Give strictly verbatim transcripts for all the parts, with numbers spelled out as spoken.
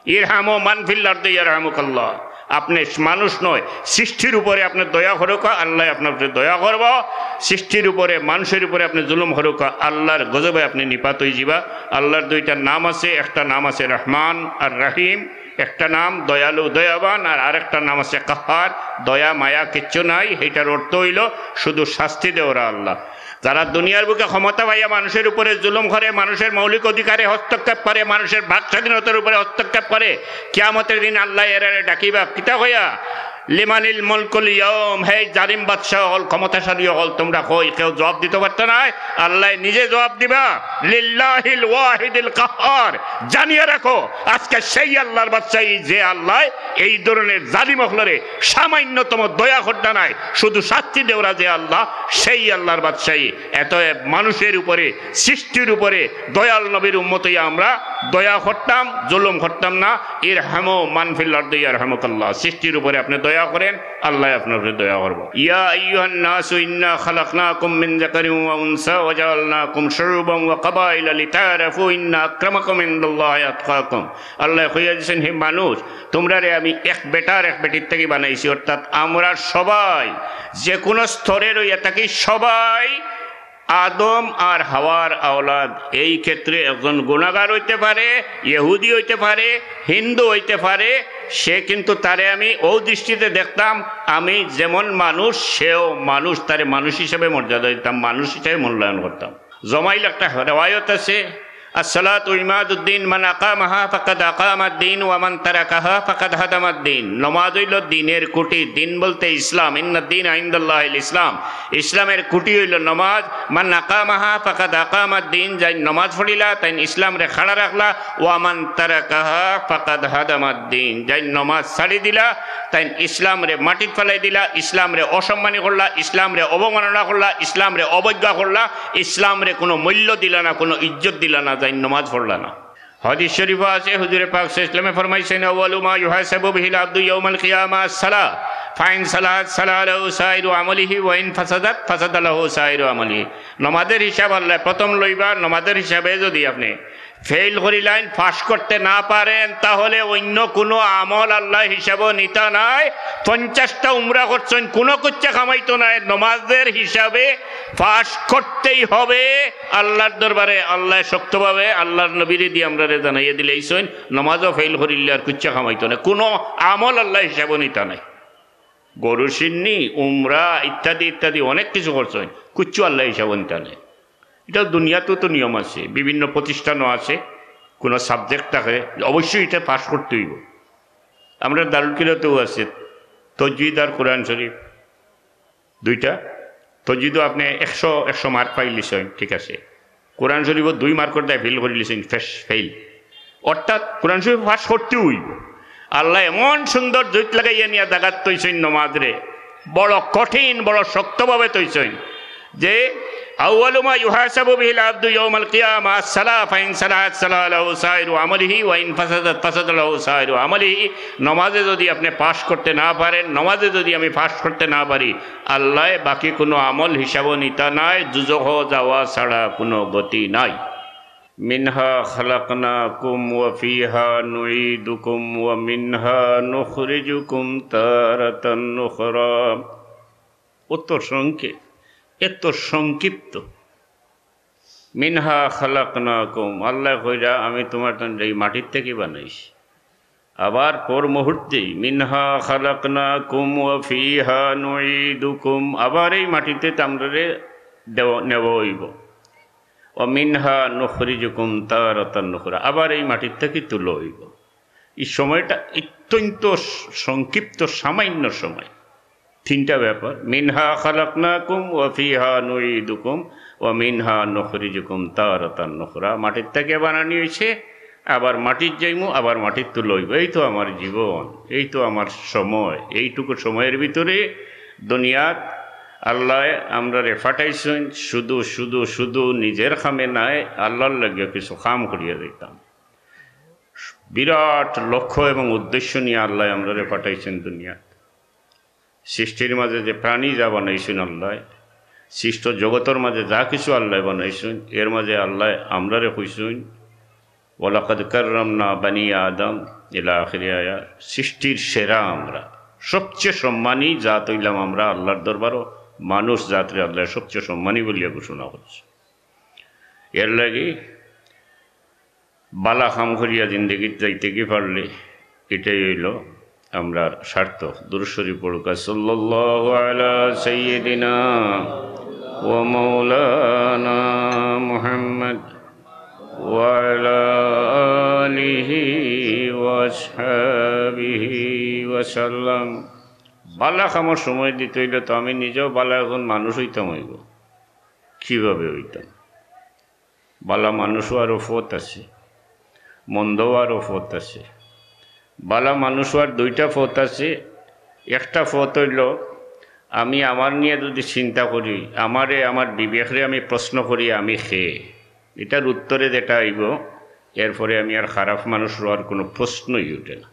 ইরহামু মান ফিল আরদি ইয়ারহামুকাল্লাহ। আপনে মানুষ নয়, সৃষ্টির উপরে আপনে দয়া করউক্কা, আল্লায় আপনার উপরে দয়া করবো। সৃষ্টির উপরে, মানুষের উপরে আপনে জুলুম করউক্কা, আল্লার গজবে আপনে নিপাত অইযিবা। আল্লার দুইটা নাম আছে, একটা নাম আছে রহমান আর রাহিম, একটা নাম দয়ালু, দয়াবান, আর আরেকটা নাম আছে কাহ্হার। দয়া মায়া কিচ্ছু নাই, হেইটার অর্থ অইলো শুধু শাস্তি দেওরা আল্লাহ। যারা দুনিয়ার বুকে ক্ষমতা পাইয়া মানুষের উপরে জুলুম করে, মানুষের মৌলিক অধিকারে হস্তক্ষেপ করে, মানুষের বাক স্বাধীনতার উপরে হস্তক্ষেপ করে, কিয়ামতের দিন আল্লায় এরারে ডাকিবা, কিতা কইয়া? লিমানিল মুলকুল ইয়াউম, হে জালিম বাদশা অকল, ক্ষমতাশালী অকল, তুমরা কই? কেউ জবাব দিতো পারতা নায়, আল্লায় নিজে জবাব দিবা। লিল্লাহিল ওয়াহিদিল কাহ্হার, জানিয়া রাখো, আজকে সেই আল্লার বাদশাই যে আল্লায় এই ধরনের জালিম অকলরে সামান্যতম দয়া করতা নায়, শুধু শাস্তি দেওরা যে আল্লাহ, সেই আল্লার বাদশাই। অতএব মানুষের উপরে, সৃষ্টির উপরে দয়াল নবীর উম্মত অইয়া আমরা দয়া করতাম, জুলুম করতাম না। ইরহামু মান ফিল আরদি ইয়ারহামুকাল্লাহ, সৃষ্টির উপরে আপনে দয়া করেন, আল্লায় আপনার উপরে দয়া করবো। ইয়া আইয়ুহান নাসু ইন্না খালাকনাকুম মিন যাকারিন ওয়া উনসা ওয়া জাআলনাকুম শুউবান ওয়া কাবাইলা লিতাআরাফু ইন্না আকরামাকুম ইনদাল্লাহি আতকাকুম। আল্লায় কইয়া দিছইন, হে মানুষ, তুমরারে আমি এক বেটার এক বেটির থাকি বানাইছি, অর্থাৎ আমরা সবাই যে কোনো স্তরের অইয়া থাকি, সবাই আদম আর হাওয়ার আওলাদ। এই ক্ষেত্রে একজন গুনাগার অইতে পারে, ইহুদি অইতে পারে, হিন্দু অইতে পারে, সে কিন্তু তারে আমি অউ দৃষ্টিতে দেখতাম, আমি যেমন মানুষ সেও মানুষ, তারে মানুষ হিসাবে মর্যাদা দিতাম, মানুষ হিসাবে মূল্যায়ন করতাম। জমাইল একটা রেওয়ায়ত আছে, আসসালাতু ইমাদুদ্দিন, মান আকামাহা ফাকাদ আকামাদ্দিন ওয়া মান তারাকাহা ফাকাদ হাদামাদ্দিন। নমাজ অইলো দ্বীনের খুঁটি, দ্বীন বলতে ইসলাম, ইন্নাদ্দীনা ইনদাল্লাহিল ইসলাম। ইসলামের খুঁটি অইলো নমাজ। মান আকামাহা ফাকাদ আকামাদ্দিন, যাইন নমাজ পড়িলা, তাইন ইসলামরে খাড়া রাখলা। ওয়া মান তারাকাহা ফাকাদ হাদামাদ্দিন, যাইন নমাজ ছাড়ি দিলা, তাইন ইসলামরে মাটিত ফালাই দিলা, ইসলামরে অসম্মানী করলা, ইসলামরে অবমাননা করলা, ইসলামরে অবজ্ঞা করলা, ইসলামরে কোনো মূল্য দিলা না, কোনো ইজ্জত দিলা না, যাইন নমাজ পড়লা না। হাদিস শরীফো আছে, হুজুরে পাক সাল্লাল্লাহু আলাইহি ওয়াসাল্লামে ফরমাইছইন, আউয়ালু মা ইউহাসাবু বিহিল আবদু ইয়াউমাল কিয়ামা সালাহ, ফাইন সালাহাত সালাহা লাহু সাইরু আমালিহি ওয়া ইন ফাসাদাত ফাসাদা লাহু সাইরু আমালিহি। নমাজের হিসাব আল্লায় প্রথম লইবা। নমাজের হিসাবে যদি আপনে ফেইল করিলাইন, পাশ করতে না পারেন, তাহলে অইন্য কুনু আমল আল্লায় হিসাবো নিতা নায়। পঞ্চাশটা উমরা করছইন, কুনু কুচ্চা কামাইতো নায়, নমাজের হিসাবে পাশ করতেই হবে আল্লার দরবারে। আল্লায় শক্তভাবে আল্লার নবীরে দি আমরারে জানাইয়া দিলাইছইন, নমাজো ফেইল করিলে আর কুচ্চা কামাইতো নায়, কুনু আমল আল্লায় হিসাবো নিতা নায়। গরু শিন্নি, উমরা ইত্যাদি ইত্যাদি অনেক কিছু করছইন, কুচ্চু আল্লায় হিসাবো নিতা নায়। ইটা দুনিয়াতো তো নিয়ম আছে, বিভিন্ন প্রতিষ্ঠানও আছে, কুনু subject থাকে, অবশ্যই ইটা পাশ করতে অইবো। আমরার দারুল কিরাতেও আছে, তজবিদ আর কোরআন শরীফ দুইটা। তজবিদো আপনে একশো, একশো mark পাইলিছইন, ঠিক আছে, কোরআন শরীফো দুই মার্কর দায় ফেইল করিলিছইন, ফেশ, ফেইল। অর্থাৎ কোরআন শরীফ পাশ করতে অইবো। আল্লায় এমন সুন্দর জুইত লাগাইয়া নিয়া জাগাত থইছইন নমাজরে, বড় কঠিন, বড় শক্তভাবে থইছইন, যে আউয়ালু মা ইউহাসাবু বিহিল আবদু ইয়াউমাল কিয়ামা আসসালাহ, ফাইন সালাহাত সালাহা লাহু সাইরু আমালিহি ওয়া ইন ফাসাদাত ফাসাদা লাহু সাইরু আমালিহি। নমাজে যদি আপনে পাশ করতে না পারেন, নমাজে যদি আমি পাশ করতে না পারি, আল্লায় বাকি কুনু আমল হিসাবো নিতা নায়, দুজখো যাওয়া ছাড়া কুনু গতি নাই। মিনহা খালাকনাকুম ওয়া ফিহা নুঈদুকুম ওয়া মিনহা নুখরিজুকুম তারাতান উখরা। অত সংক্ষেপ, এত সংক্ষিপ্ত। মিনহা খালাকনাকুম, আল্লায় কইরা, আমি তুমার তন-, এই মাটির থাকি বানাইছি। আবার পর মুহূর্তেই, মিনহা খালাকনাকুম ওয়া ফিহা নুঈদুকুম, আবার এই মাটিতে তামরারে দেওয়া, নেওয়া অইবো। ওয়া মিনহা নুখরিজুকুম তারাতান উখরা, আবার এই মাটির থাকি তুলা অইবো। এই সময়টা অত্যন্ত স-, সংক্ষিপ্ত, সামান্য সময়। তিনটা ব্যাপার, মিনহা খালাকনাকুম ওয়া ফিহা নুঈদুকুম ওয়া মিনহা নুখরিজুকুম তারাতান উখরা। মাটির থাকি বানানি অইছে, আবার মাটির যাইমু, আবার মাটির তুলা অইবো। এই তো আমার জীবন, এই তো আমার সময়। এইটুকু সময়ের ভিতরে দুনিয়াত আল্লায় আমরারে পাঠাইছইন শুধু, শুধু, শুধু নিজের কামে নায়, আল্লার লাগিও কিছু কাম করিয়া যাইতাম। বিরাট লক্ষ্য এবং উদ্দেশ্য নিয়া আল্লায় আমরারে পাঠাইছইন দুনিয়াত। সৃষ্টির মাঝে যে প্রাণী যা বানাইছইন আল্লায়, সৃষ্ট জগতর মাঝে যা কিছু আল্লায় বানাইছইন, এর মাঝে আল্লায় আমরারে কইছইন, ওয়ালাকাদ কাররামনা বানি আদম, ইলা আখিরি আয়াত। সৃষ্টির সেরা আমরা, সবচেয়ে সম্মানী জাত অইলাম আমরা আল্লাহর দরবারও। মানুষ জাতরে আল্লায় সবচেয়ে সম্মানী বলিয়া ঘোষণা করছে। এর লাগি বালা কাম করিয়া জিন্দেগিত যাইতে কি পারলে এটাই অইলো আমরার সার্থক। দুরূদ শরীফ পড়ুক্কা, সাল্লাল্লাহু আলা সাইয়্যিদিনা ওয়া মাওলানা মুহাম্মদ ওয়া আলা আলিহি ওয়া আসহাবিহি ওয়া সাল্লাম। বালা কামর সময় দিতে অইলে তো আমি নিজেও বালা একজন মানুষ অইতাম অইবো। কিভাবে অইতাম? বালা মানুষ অওয়ারও পথ আছে, মন্দ অওয়ারও পথ আছে। বালা মানুষ অওয়ার দুইটা পথ আছে। একটা পথ অইলো, আমি আমার নিয়া যুদি চিন্তা করি, আমারে, আমার বিবেকরে আমি প্রশ্ন করি, আমি কে, এটার উত্তরে যেটা আইবো, এরপরে আমি আর খারাপ মানুষ অওয়ার কুনু প্রশ্নই উঠে না।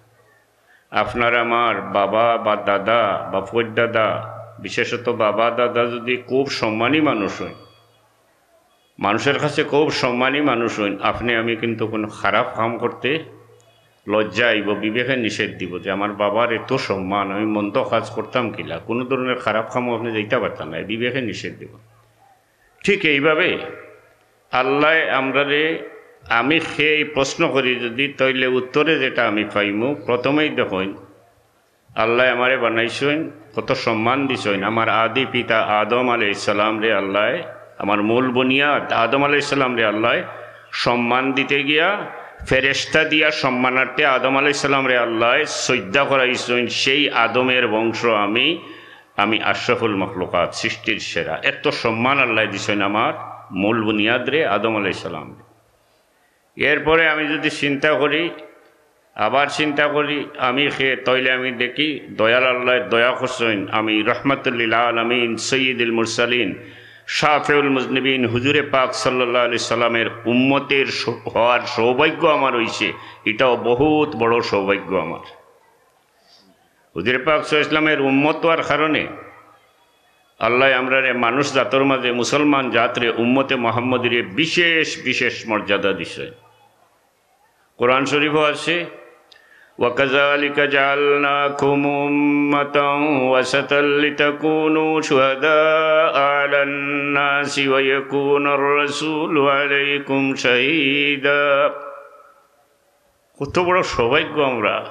আপনার আমার বাবা বা দাদা বা পরদাদা, বিশেষত বাবা দাদা যুদি খুব সম্মানী মানুষ অইন, মানুষের কাছে খুব সম্মানী মানুষ অইন, আপনে আমি কিন্তু কুনু খারাপ কাম করতে লজ্জা আইবো, বিবেকে নিষেধ দিবো যে আমার বাবার এত সম্মান, আমি মন্দ কাজ করতাম কিলা, কুনু ধরনের খারাপ কামও আপনে যাইতা পারতা নায়, বিবেকে নিষেধ দিবো। ঠিক এইভাবে আল্লায় আমরারে আমি কে এই প্রশ্ন করি যুদি, তাইলে উত্তরে যেটা আমি পাইমু, প্রথমেই দেখইন, আল্লায় আমারে বানাইছইন, কত সম্মান দিছইন। আমার আদি পিতা আদম আলাইহিস সালামরে আল্লায়, আমার মূল বুনিয়াদ আদম আলাইহিস সালামরে আল্লায় সম্মান দিতে গিয়া ফেরেশতা দিয়া সম্মানার্থে আদম আলাইহিস সালামরে আল্লায় সইজদা করাইছইন। সেই আদমের বংশ আমি, আমি আশরাফুল মখলুকাত, সৃষ্টির সেরা। এত সম্মান আল্লায় দিছইন আমার মূল বুনিয়াদরে, আদম আলাইহিস সালামরে। এরপরে আমি যুদি চিন্তা করি, আবার চিন্তা করি আমি কে, তাইলে আমি দেখি দয়াল আল্লায় দয়া করছইন, আমি রহমাতুল্লিল আলামিন, সৈয়দুল মুরসালিন, শাফিউল মুজনিবিন, হুজুরে পাক সাল্লাল্লাহু আলাইহি সাল্লামের উম্মতের সৌ-, হওয়ার সৌভাগ্য আমার অইছে। এটাও বহুত বড় সৌভাগ্য আমার। হুজুরে পাক সাল্লাল্লাহু আলাইহি সাল্লামের উম্মত অওয়ার কারণে আল্লায় আমরারে মানুষ জাতর মাঝে, মুসলমান জাতরে, উম্মতে মুহাম্মদীরে বিশেষ বিশেষ মর্যাদা দিছে। কোরআন শরীফও আছে, "ওয়া কাযালিকা জাআলনাকুম উম্মাতাও ওয়াসাতাল লিতাকুনু শুহাদাআ আলান নাসি ওয়া ইয়াকুনার রাসূলু আলাইকুম শাহীদা।" কত বড় সৌভাগ্য আমরা।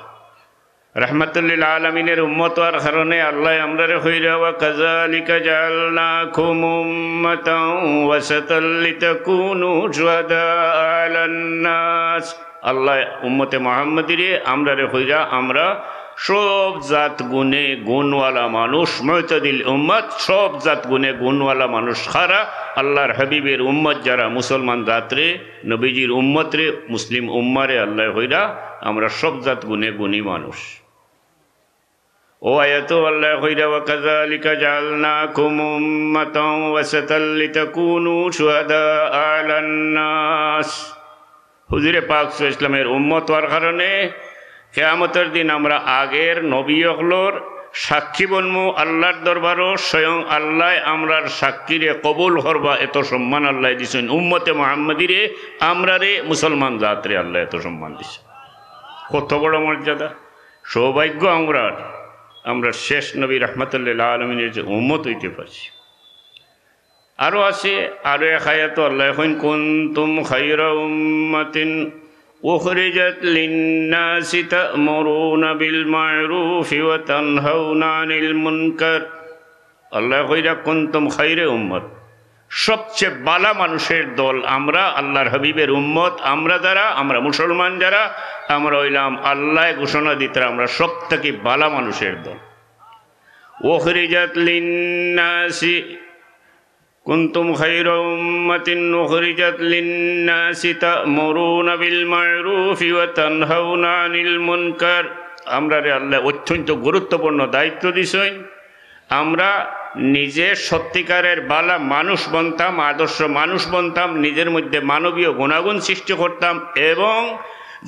রাহমাতুল্লিল আলামিনের উম্মত অওয়ার কারণে আল্লায় আমরারে কইরা, "ওয়া কাযালিকা জাআলনাকুম উম্মাতাও ওয়াসাতাল লিতাকুনু শুহাদাআ আলান নাস।" আল্লায় উম্মতে মুহাম্মদীরে আমরারে কইরা, আমরা সব জাত গুণে গুণওয়ালা মানুষ, মুতাদিল উম্মত, সব জাত গুণে গুণওয়ালা মানুষ। কারা? আল্লাহর হাবিবের উম্মত যারা, মুসলমান জাতরে, নবীজির উম্মতরে, মুসলিম উম্মারে আল্লায় কইরা, আমরা সব জাত গুণে গুণী মানুষ। ও আয়াতো আল্লায় কইরা, "ওয়া কাযালিকা জাআলনাকুম উম্মাতাও ওয়াসাতাল লিতাকুনু শুহাদাআ আলান নাস।" হুজুরে পাক সাল্লাল্লাহু আলাইহি ওয়াসাল্লামের উম্মত অওয়ার কারণে কিয়ামতের দিন আমরা আগের নবী অকলর সাক্ষী বনমু আল্লাহর দরবারও। স্বয়ং আল্লায় আমরার সাক্ষীরে কবুল করবা, এত সম্মান আল্লায় দিছইন। উম্মতে মুহাম্মদীরে, আমরারে, মুসলমান জাতরে আল্লায় এত সম্মান দিছইন। কত বড় মর্যাদা, সৌভাগ্য আমরার, আমরার শেষ নবী রাহমাতুল্লিল আলামিনের যে উম্মত অইতে পারছি। আরো আছে, আরো এক আয়াতো আল্লায় কইন, "কুনতুম খায়রা উম্মাতিন উখরিজাত লিন্নাসি তা'মুরুনা বিল মা'রুফি ওয়া তানহাউনা আনিল মুনকার।" আল্লায় কইরা, "কুনতুম খায়রা উম্মাত।" সবচেয়ে বালা মানুষের দল আমরা, আল্লাহর হাবিবের উম্মত আমরা যারা, আমরা মুসলমান যারা, আমরা অইলাম আল্লায় ঘোষণা দিতারা আমরা সব থাকি বালা মানুষের দল। উখরিজাত লিন্নাসি, কুনতুম খায়রা উম্মাতিন উখরিজাত লিন্নাসি তা'মুরুনা বিল মা'রুফি ওয়া তানহাউনা আনিল মুনকার। আমরারে আল্লায় অত্যন্ত গুরুত্বপূর্ণ দায়িত্ব দিছইন। আমরা নিজে সত্যিকারের বালা মানুষ বনতাম, আদর্শ মানুষ বনতাম, নিজের মধ্যে মানবীয় গুণাগুণ সৃষ্টি করতাম এবং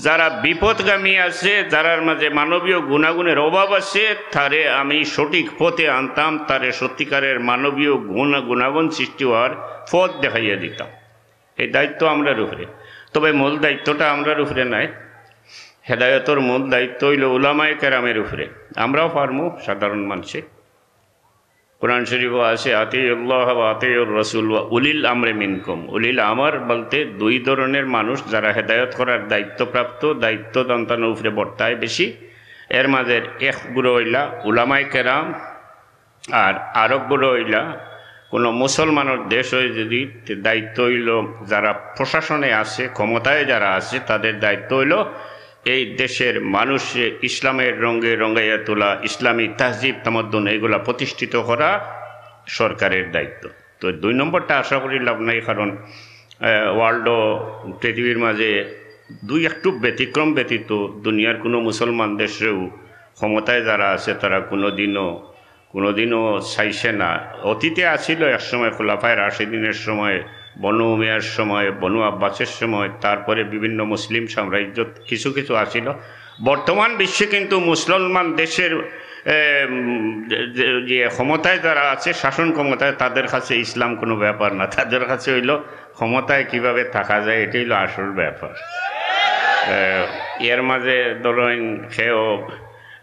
যারা বিপথগামী আছে, যারার মাঝে মানবীয় গুণাগুণের অভাব আছে, তারে আমি সঠিক পথে আনতাম, তারে সত্যিকারের মানবীয় গুণ, গুণাগুণ সৃষ্টি হওয়ার পথ দেখাইয়া দিতাম। এই দায়িত্ব আমরার উপরে। তবে মূল দায়িত্বটা আমরার উপরে নাই। হেদায়তর মূল দায়িত্ব অইলো উলামায়ে কেরামের উপরে। আমরাও পারমু, সাধারণ মানষে। কোরআন শরীফো আছে, "আতিউল্লাহ ওয়া আতিউর রাসূল ওয়া উলিল আমরে মিনকুম।" উলিল আমর বলতে দুই ধরনের মানুষ, যারা হেদায়ত করার দায়িত্বপ্রাপ্ত, দায়িত্ব তান তান উপরে বর্তায় বেশি। এর মাঝে এক গুরু অইলা উলামায়ে কেরাম, আর আরক গুরু অইলা কোনো মুসলমানের দেশ অয় যদি, তে দায়িত্ব অইলো যারা প্রশাসনে আছে, ক্ষমতায় যারা আছে, তাদের দায়িত্ব অইলো এই দেশের মানুষরে ইসলামের রঙে রঙাইয়া তোলা, ইসলামী তাহজিব তামাদ্দুন এইগুলা প্রতিষ্ঠিত করা সরকারের দায়িত্ব। তো দুই নম্বরটা আশা করি লাভ নাই, কারণ, আহ, ওয়ার্ল্ডও, পৃথিবীর মাঝে দুই একটু ব্যতিক্রম ব্যতীত দুনিয়ার কোনো মুসলমান দেশরেও ক্ষমতায় যারা আছে তারা কোনোদিনও, কোনোদিনও চাইছে না। অতীতে আছিল এক সময়, খোলাফায়ে রাশিদিনের সময়, বনু উমিয়ার সময়, বনু আব্বাসের সময়, তারপরে বিভিন্ন মুসলিম সাম্রাজ্য কিছু কিছু আছিল। বর্তমান বিশ্বে কিন্তু মুসলমান দেশের, এ, উম, যে, যে ক্ষমতায় যারা আছে, শাসন ক্ষমতায়, তাদের কাছে ইসলাম কোনো ব্যাপার না। তাদের কাছে অইলো ক্ষমতায় কিভাবে থাকা যায়, এটাই অইলো আসল ব্যাপার। এ, এর মাঝে ধরইন কেউ,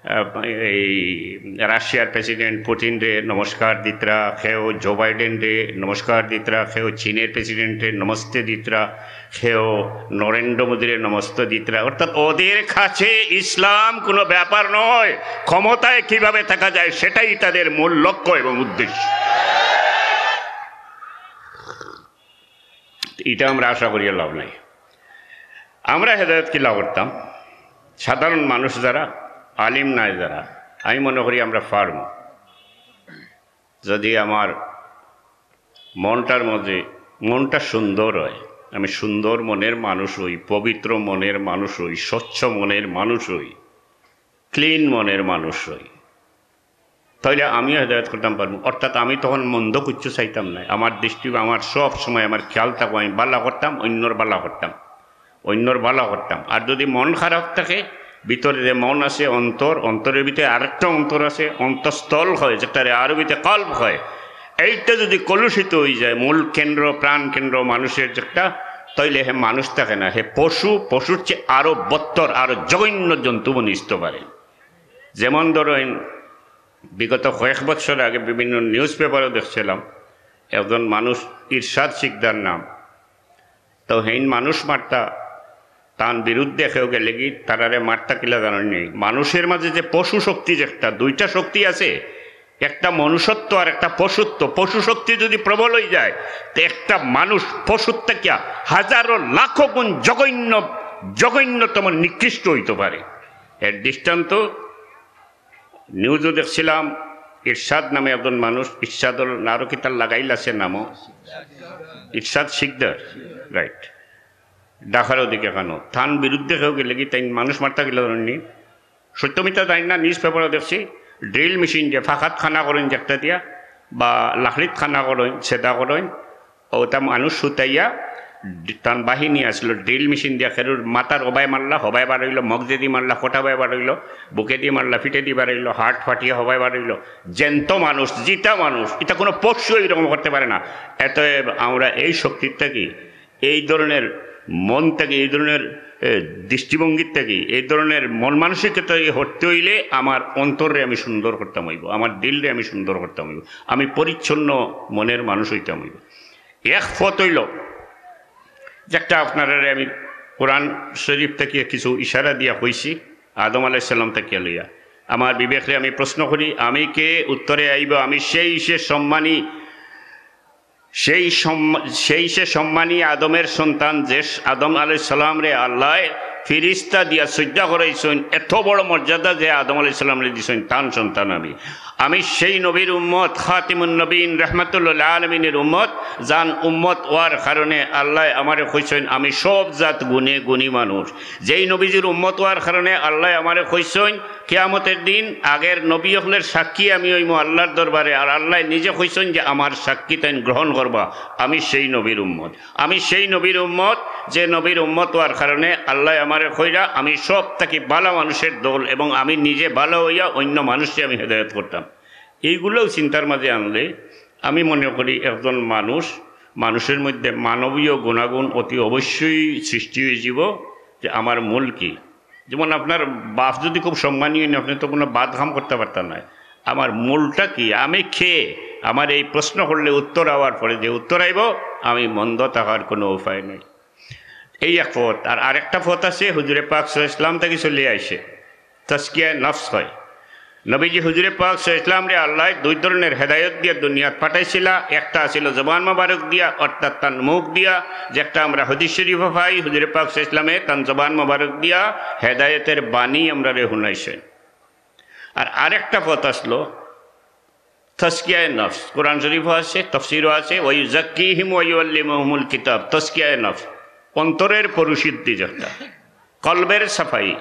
আহ, এই রাশিয়ার প্রেসিডেন্ট পুতিনরে নমস্কার দিতরা, কেউ জো বাইডেনরে নমস্কার দিতরা, কেউ চীনের প্রেসিডেন্টরে নমস্তে দিতরা, কেউ নরেন্দ্র মোদীরে নমস্তে দিতরা। অর্থাৎ ওদের কাছে ইসলাম কোনো ব্যাপার নয়, ক্ষমতায় কিভাবে থাকা যায় সেটাই তাদের মূল লক্ষ্য এবং উদ্দেশ্য। এটা আমরা আশা করিয়া লাভ নাই। আমরা হেদায়ত কিলা করতাম? সাধারণ মানুষ যারা, আলিম নাই যারা, আমি মনে করি আমরা পারমু। যদি আমার মনটার মধ্যে, মনটা সুন্দর হয়, আমি সুন্দর মনের মানুষ হই, পবিত্র মনের মানুষ হই, স্বচ্ছ মনের মানুষ হই, ক্লিন মনের মানুষ হই, তাইলে আমিও হেদায়ত করতাম পারমু। অর্থাৎ আমি তখন মন্দ কিচ্ছু চাইতাম না। আমার দৃষ্টি, আমার সব সময় আমার খেয়াল থাকবো, আমি বালা করতাম, অন্যর বালা করতাম, অন্যর বালা করতাম। আর যদি মন খারাপ থাকে, ভিতরে যে মন আছে, অন্তর, অন্তরের ভিতরে আরেকটা অন্তর আছে, অন্তঃস্থল হয়, যেটারে আরবিতে কলব হয়, এইটা যদি কলুষিত হয়ে যায়, মূল কেন্দ্র, প্রাণ কেন্দ্র মানুষের যেটা, তাইলে হে মানুষ থাকে না, হে পশু, পশুর চেয়ে আরো বত্তর, আরো জঘন্য জন্তু বনিত পারে। যেমন ধরইন, বিগত কয়েক বছর আগে বিভিন্ন নিউজ পেপারও দেখছিলাম, একজন মানুষ ইরশাদ শিকদার নাম, তো হেইন মানুষ মারতা, তান বিরুদ্ধে কেউ গেলে কি তারারে মারতা কিলা জানইন নি? মানুষের মাঝে যে পশু শক্তি, যে একটা, দুইটা শক্তি আছে, একটা মনুষ্যত্ব আর একটা পশুত্ব। পশু শক্তি যদি প্রবল হয়ে যায়, তো একটা মানুষ পশুর থেকে হাজারো লাখো গুণ জঘন্য, জঘন্যতম নিকৃষ্ট হইতে পারে। এর দৃষ্টান্ত নিউজও দেখছিলাম, ইরশাদ নামে একজন মানুষ, ইরশাদুল নারো কিতার লাগাইল আছে নামও, ইরশাদ শিকদার, রাইট, ঢাকার ওদিকে কেন, তান বিরুদ্ধে কেউ গেলে কি তাইন মানুষ মারতা কিলা জানইন নি? সত্য মিথ্যা জানি না, নিউজ পেপারও দেখছি, ড্রিল মেশিন যে ফাঁকাত খানা করইন যে একটা দিয়া, বা লাকড়িত খানা করইন, সেদা করইন, ওটা মানুষ সুতাইয়া ডি-, তান বাহিনী আসলো, ড্রিল মেশিন দিয়া খেরুর মাথার ওবায় মারলা, হবায় বার হইলো, মগজেদি মারলা, কোটা বায় বার হইলো, বুকেদি মারলা, ফিটেদি বার হইলো, হার্ট ফাটিয়া হবায় বার হইলো। জ্যান্ত মানুষ, জিতা মানুষ, এটা কোনো পশু এইরকম করতে পারে না। অতএব আমরা এই শক্তির থাকি, এই ধরনের মন থাকি, এই ধরনের, এ, দৃষ্টিভঙ্গির থাকি, এই ধরনের মন মানসিকতা থাকি হটতে হইলে আমার অন্তররে আমি সুন্দর করতাম হইব, আমার দিলরে আমি সুন্দর করতাম হইব, আমি পরিচ্ছন্ন মনের মানুষ হইতাম হইব। এক পথ হইল, যেটা আপনারারে আমি কোরআন শরীফ থেকে কিছু ইশারা দিয়া কইছি, আদম আলাইহিস সালাম থেকে লইয়া। আমার বিবেকরে আমি প্রশ্ন করি, আমি কে? উত্তরে আইব, আমি সেই সে সম্মানী, সেই সম্মা-, সেই সে সম্মানী আদমের সন্তান, যে স-, আদম আলাইহিস সালামরে আল্লাহ ফিরিস্তা দিয়া সজ্জা করাইছইন, এত বড় মর্যাদা যে আদম আলাইহিস সালামরে দিছইন, তান সন্তান আমি। আমি সেই নবীর উম্মত, খাতিমুন নবীন, রহমাতুল্লিল আলামিনের উম্মত, যান উম্মত হওয়ার কারণে আল্লাহ আমারে কইছইন, আমি সব জাত গুণে গুণী মানুষ। যেই নবীজির উম্মত হওয়ার কারণে আল্লাহ আমারে কইছইন, কিয়ামতের দিন আগের নবী অকলের সাক্ষী আমি হইমু আল্লাহর দরবারে, আর আল্লাহ নিজে কইছইন যে আমার সাক্ষী তাইন গ্রহণ করবা, আমি সেই নবীর উম্মত। আমি সেই নবীর উম্মত, যে নবীর উম্মত হওয়ার কারণে আল্লাহ আমারে কইরা, আমি সব থাকি ভালা মানুষের দল এবং আমি নিজে ভালা হইয়া অন্য মানুষকে আমি হেদায়েত করতাম। এইগুলাও চিন্তার মাঝে আনলে আমি মনে করি একজন মানুষ মানুষের মধ্যে মানবীয় গুণাগুণ অতি অবশ্যই সৃষ্টি অইযিবো যে আমার মূল কি। যেমন আপনার বাপ যদি খুব সম্মানী অইন, আপনে তো কুনু বাদ কাম করতা পারতা নায়। আমার মূলটা কি, আমি কে? আমার এই প্রশ্ন করলে উত্তর আওয়ার পরে যে উত্তর আইবো, আমি মন্দ থাকার কুনু উপায় নাই। এই এক পথ। আর আরেকটা পথ আছে, হুজুরে পাক সাল্লাল্লাহু আলাইহি ওয়াসাল্লাম থাকি চলিয়া আইছে, তাজকিয়ায়ে নফস কয়। নবীজি হুজুরে পাক সাল্লাল্লাহু আলাইহি ওয়াসাল্লামরে আল্লায় দুই ধরনের হেদায়েত দিয়া দুনিয়াত পাঠাইছিলা। একটা আছিল জবান মোবারক দিয়া, অর্থাৎ তান মুখ দিয়া, যেটা আমরা হাদিস শরীফো পাই, হুজুরে পাক সাল্লাল্লাহু আলাইহি ওয়াসাল্লামে তান জবান মোবারক দিয়া হেদায়েতের বাণী আমরারে হুনাইছইন। আর আরেকটা পথ আছলো তাজকিয়ায়ে নফস, কোরআন শরীফো আছে, তফসিরো আছে, "ওয়া ইউযাক্কিহিম ওয়া ইউআল্লিমুহুমুল কিতাব", তাজকিয়ায়ে নফস, অন্তরের পরিশুদ্ধি, যেটা কলবের সাফাই।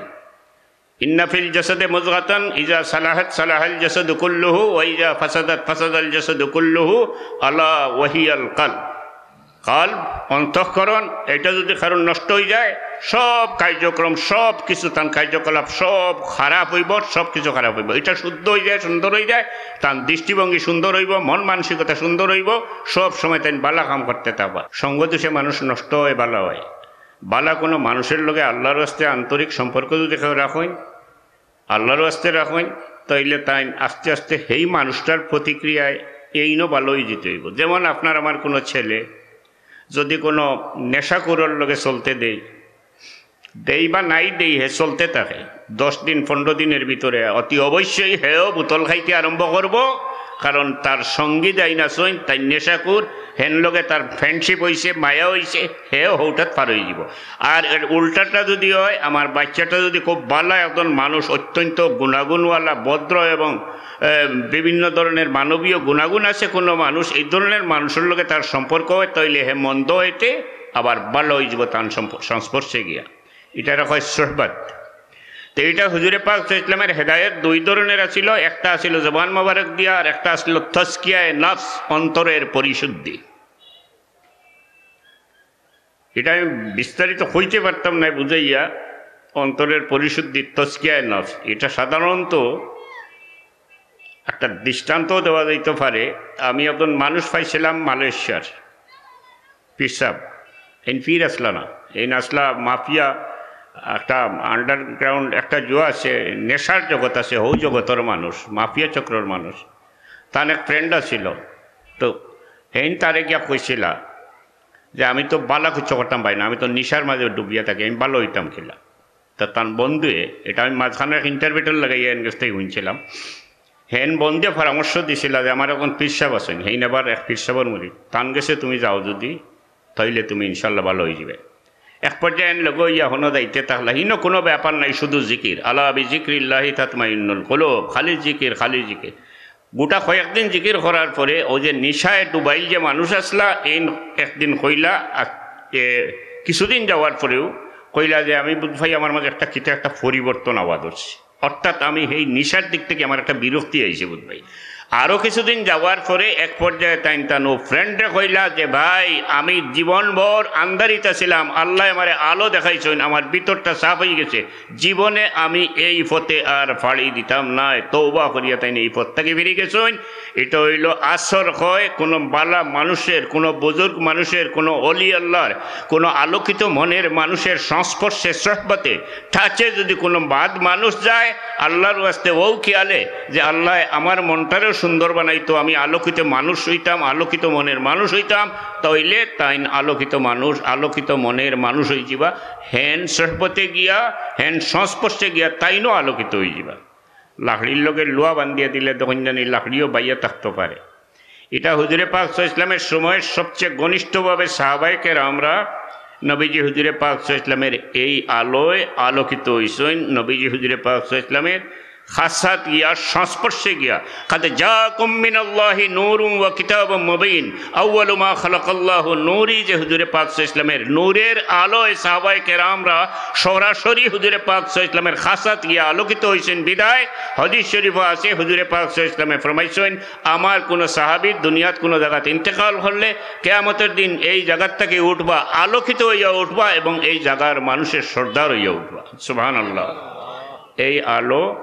"ইন্না ফিল জাসাদে মুযগাতান, ইযা সালাহাত সালাহাল জাসাদু কুল্লুহু, ওয়া ইযা ফাসাদাত ফাসাদাল জাসাদু কুল্লুহু, আলা ওয়া হিয়াল কলব।" কলব, অন্তঃকরণ, এটা যদি কারোর নষ্ট অইযায়, সব কার্যক্রম, সব কিছু, তান কার্যকলাপ সব খারাপ অইবো, সব কিছু খারাপ অইবো। এটা শুদ্ধ অইযায়, সুন্দর অইযায়, তান দৃষ্টিভঙ্গি সুন্দর অইবো, মন মানসিকতা সুন্দর অইবো, সব সময় তাইন বালা কাম করতে থাকবা। সঙ্গ দোষে মানুষ নষ্ট অয়, বালা অয়। বালা কুনু মানুষের লগে আল্লাহর ওয়াস্তে আন্তরিক সম্পর্ক যদি কেউ রাখইন, আল্লাহর ওয়াস্তে রাখইন, তাইলে তাইন আস্তে আস্তে হেই মানুষটার প্রতিক্রিয়ায় এইনও বালা অইযিতে অইবো। যেমন আপনার আমার কুনু ছেলে যদি কুনু নেশাখুরর লগে চলতে দেই, দেই বা নাই দেই, হে চলতে থাকে, দশ দিন পনরো দিনের ভিতরে অতি অবশ্যই হেও বোতল খাইতে আরম্ভ করবো, কারণ তার সঙ্গী যাইন আছইন, তাইন নেশাখুর, হেন লগে তার friendship অইছে, মায়া অইছে, হেও হৌটাত পার অইযিবো। আর এর উল্টাটা যদি অয়, আমার বাচ্চাটা যদি খুব বালা একজন মানুষ, অত্যন্ত গুণাগুণওয়ালা, ভদ্র এবং, এ, বিভিন্ন ধরনের মানবীয় গুণাগুণ আছে কুনু মানুষ, এই ধরনের মানুষের লগে তার সম্পর্ক অয়, তাইলে হে মন্দ অইতে আবার বালা অইযিবো তান সম্প-, সংস্পর্শে গিয়া। ইটারে কয় সোহবত। তো ইটা হুজুরে পাক সাল্লাল্লাহু আলাইহি ওয়াসাল্লামের হেদায়েত দুই ধরনের আছিল, একটা আছিল জবান মোবারক দিয়া, আর একটা আছিল তাজকিয়ায়ে নফস, অন্তরের পরিশুদ্ধি। ইটা আমি বিস্তারিত কইতে পারতাম নায় বুঝাইয়া, অন্তরের পরিশুদ্ধি, তাজকিয়ায়ে নফস। ইটা সাধারণত একটা দৃষ্টান্ত দেওয়া যাইতে পারে। আমি একজন মানুষ পাইছিলাম মালয়েশিয়ার, পীর সাব, এইন পীর আছলা না, এইন আছলা মাফিয়া, একটা underground একটা জুয়া আছে, নেশার জগৎ আছে, হউ জগতর মানুষ, মাফিয়া চক্রর মানুষ। তান এক friend আছিল, তো হেইন তারে গিয়া কইছিলা যে, "আমি তো বালা কিচ্ছু করতাম পারি না, আমি তো নিশার মাঝে ডুবিয়া থাকি, আমি বালা অইতাম কিলা?" তা তান বন্ধুয়ে, এটা আমি মাঝখানে এক interpreter লাগাইয়া এন গেছ থাকি হুনছিলাম, হেন বন্ধুয়ে পরামর্শ দিছিলা যে, "আমার একজন পীর সাব আছইন, হেইন আবার এক পীর সাবর মুরিদ, তান গেছে তুমি যাও যদি, তাইলে তুমি ইনশাআল্লাহ বালা অইযিবায়।" এক পর্যায়ে এন লগে অইয়া হনো যাইতে থাকলা, হিনো কুনু ব্যাপার নাই, শুধু জিকির, "আলা বিযিকরিল্লাহি তাতমাইন্নুল কুলুব", খালি জিকির, খালি জিকির। গোটা কয়েকদিন জিকির করার পরে অউ যে নিশায় ডুবাইল যে মানুষ আছলা, এইন একদিন কইলা, আ, এ, কিছুদিন যাওয়ার পরেউ কইলা যে, "আমি বুঝ পাই আমার মাঝে একটা কিতা একটা পরিবর্তন আওয়া ধরছে, অর্থাৎ আমি হেই নিশার দিক থাকি আমার একটা বিরক্তি আইছে বুঝ পাই।" আরো কিছুদিন যাওয়ার পরে এক পর্যায়ে তাইন তান অউ friend রে কইলা যে, "ভাই, আমি জীবনভর আন্ধারিত আছিলাম, আল্লায় আমারে আলো দেখাইছইন, আমার ভিতরটা সাফ অইগেছে, জীবনে আমি এই পথে আর পাড়ি দিতাম নায়।" তওবা করিয়া তাইন এই পথ থাকি ফিরি গেছইন। ইটা অইলো আসর কয়, কুনু বালা মানুষের, কুনু বুজুর্গ মানুষের, কুনু অলি আল্লাহর, কুনু আলোকিত মনের মানুষের সংস্পর্শে, সোহবতে, touch-এ যদি কুনু বাদ মানুষ যায়, আল্লাহর ওয়াস্তে অউ খিয়ালে যে আল্লায় আমার মনটারেও সুন্দর বানাইতো, আমি আলোকিত মানুষ অইতাম, আলোকিত মনের মানুষ অইতাম, তাইলে তাইন আলোকিত মানুষ, আলোকিত মনের মানুষ অইযিবা। হেন সোহবতে গিয়া, হেন সংস্পর্শে গিয়া তাইনও আলোকিত অইযিবা। লাকড়ির লগে লুয়া বান্ধিয়া দিলে তখন জানি লাকড়িও বাইয়া থাকতো পারে। ইটা হুজুরে পাক সাল্লাল্লাহু আলাইহি ওয়াসাল্লামের সময়ের সবচেয়ে ঘনিষ্ঠভাবে সাহাবায়ে কেরামরা নবীজি হুজুরে পাক সাল্লাল্লাহু আলাইহি ওয়াসাল্লামের এই আলোয় আলোকিত অইছইন। নবীজি হুজুরে পাক সাল্লাল্লাহু আলাইহি ওয়াসাল্লামের খাসাত গিয়া, সংস্পর্শে গিয়া, "কাদ জাআকুম মিনাল্লাহি নূরুন ওয়া কিতাবুম মুবিন, আউয়ালু মা খালাকাল্লাহু নূরি", যে হুজুরে পাক সাল্লাল্লাহু আলাইহি ওয়াসাল্লামের নূরের আলোয় সাহাবায়ে কেরামরা সরাসরি হুজুরে পাক সাল্লাল্লাহু আলাইহি ওয়াসাল্লামের খাসাত গিয়া আলোকিত অইছইন বিধায় হাদিস শরীফো আছে, হুজুরে পাক সাল্লাল্লাহু আলাইহি ওয়াসাল্লামে ফরমাইছইন, আমার কুনু সাহাবী দুনিয়াত কুনু জাগাত ইন্তেকাল করলে কিয়ামতের দিন এই জাগার থাকি উঠবা, আলোকিত অইয়া উঠবা এবং এই জাগার মানুষের সর্দার অইয়া উঠবা। সুবহানাল্লাহ। এই আলো,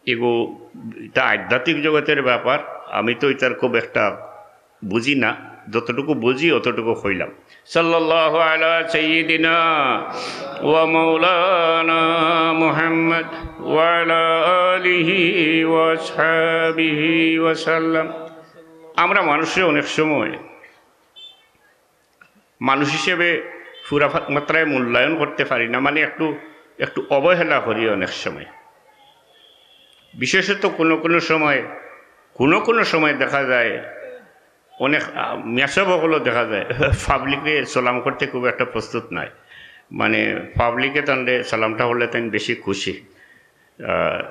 এগু, ইটা আধ্যাত্মিক জগতের ব্যাপার, আমি তো ইটার খুব একটা বুঝি না। যতটুকু বুঝি অতটুকু কইলাম। সাল্লাল্লাহু আলা সাইয়্যিদিনা ওয়া মাওলানা মুহাম্মদ ওয়া আলা আলিহি ওয়া আসহাবিহি ওয়া সাল্লাম। আমরা মানুষে অনেক সময় মানুষ হিসেবে পুরা ফা-, মাত্রায় মূল্যায়ন করতে পারি না, মানে একটু, একটু অবহেলা করি অনেক সময়। বিশেষত কোনো কোনো সময়, কোনো কোনো সময় দেখা যায় অনেক, আহ, মিয়াসাব অকলও দেখা যায় পাবলিকে সালাম করতে খুব একটা প্রস্তুত নাই, মানে পাবলিকে তানরে সালামটা করলে তাইন বেশি খুশি। আহ,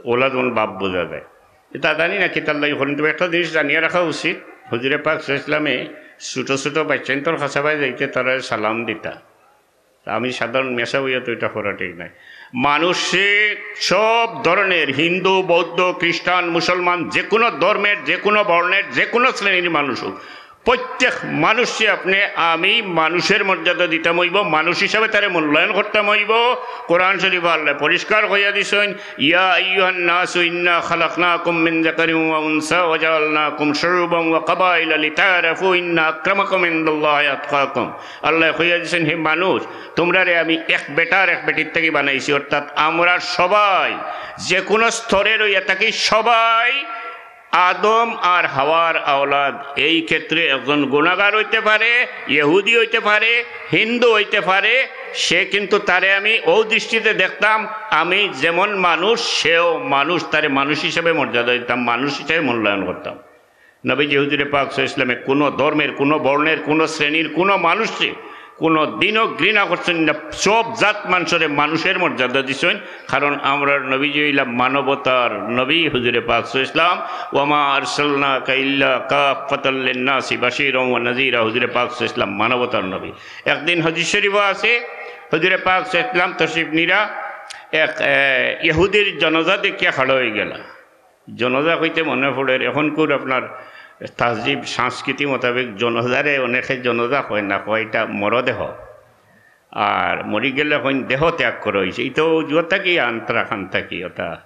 ওলা যেমন ভাব বোঝা যায়। এটা জানি না কিতার লাগি করেন, তবে একটা জিনিস জানিয়া রাখা উচিত, হুজুরে পাক সাল্লাল্লাহু আলাইহি ওয়াসাল্লামে ছোট ছোট বাচ্চাইন্তর কাছাবায় যাইতে তারা সালাম দিতা। তা আমি সাধারণ মেসা হইয়া তো এটা করা ঠিক নাই। মানুষে সব ধরনের হিন্দু, বৌদ্ধ, খ্রিস্টান, মুসলমান, যে কোনো ধর্মের, যে কোনো বর্ণের, যে কোনো শ্রেণীর মানুষ হোক, প্রত্যেক মানুষকে আপনি আমি মানুষের মর্যাদা দিতাম হইব, মানুষ হিসাবে তারে মূল্যায়ন করতাম হইব। কোরআন শরীফ আল্লাহ পরিষ্কার কইয়া দিছেন, "ইয়া আইয়ুহান নাসু ইন্না খালাকনাকুম মিন যাকারিন ওয়া উনসা ওয়া জাআলনাকুম শুউবান ওয়া কাবাইলা লিতাআরাফু ইন্না আকরামাকুম ইনদাল্লাহি আতকাকুম।" আল্লাহ কইয়া দিছেন, "হে মানুষ, তোমরারে আমি এক বেটার এক বেটির থাকি বানাইছি।" অর্থাৎ আমরা সবাই যে কোনো স্তরে রইয়া থাকি, সবাই আদম আর হাওয়ার আওলাদ। এই ক্ষেত্রে একজন গুণাগার হইতে পারে, ইহুদি হইতে পারে, হিন্দু হইতে পারে, সে কিন্তু তারে আমি ও দৃষ্টিতে দেখতাম, আমি যেমন মানুষ সেও মানুষ, তারে মানুষ হিসাবে মর্যাদা দিতাম, মানুষ হিসাবে মূল্যায়ন করতাম। নবীজি হুজুরে পাক সাল্লাল্লাহু আলাইহি ওয়াসাল্লামে কোনো ধর্মের, কোনো বর্ণের, কোনো শ্রেণীর, কোনো মানুষকে কোনো দিনও ঘৃণা করছেন না, সব জাত মানুষরে মানুষের মর্যাদা দিছেন। কারণ আমরার নবীজি হইলা মানবতার নবী হুজুরে পাক সাল্লাল্লাহু আলাইহি ওয়াসাল্লাম, "ওয়ামা আরসালনাকা ইল্লা কাফফাতাল লিন্নাসি বাশীরাও ওয়া নাযীরা।" হুজুরে পাক সাল্লাল্লাহু আলাইহি ওয়াসাল্লাম মানবতার নবী। একদিন হাদিস শরীফও আছে, হুজুরে পাক সাল্লাল্লাহু আলাইহি ওয়াসাল্লাম তশরিফ নিরা এক, এ, ইহুদির জানাজা দেখিয়া খাড়া হয়ে গেলা। জানাজা কইতে মনে পড়ের, এখনকুর আপনার তহজিব সংস্কৃতি মোতাবেক জানাজারে অনেকে জানাজা কয় না, কয় এটা মরদেহ। আর মরি গেলে কইন দেহ ত্যাগ করা হইছে। এই তো জুয়া থাকি আন্তরা খান থাকি ওটা।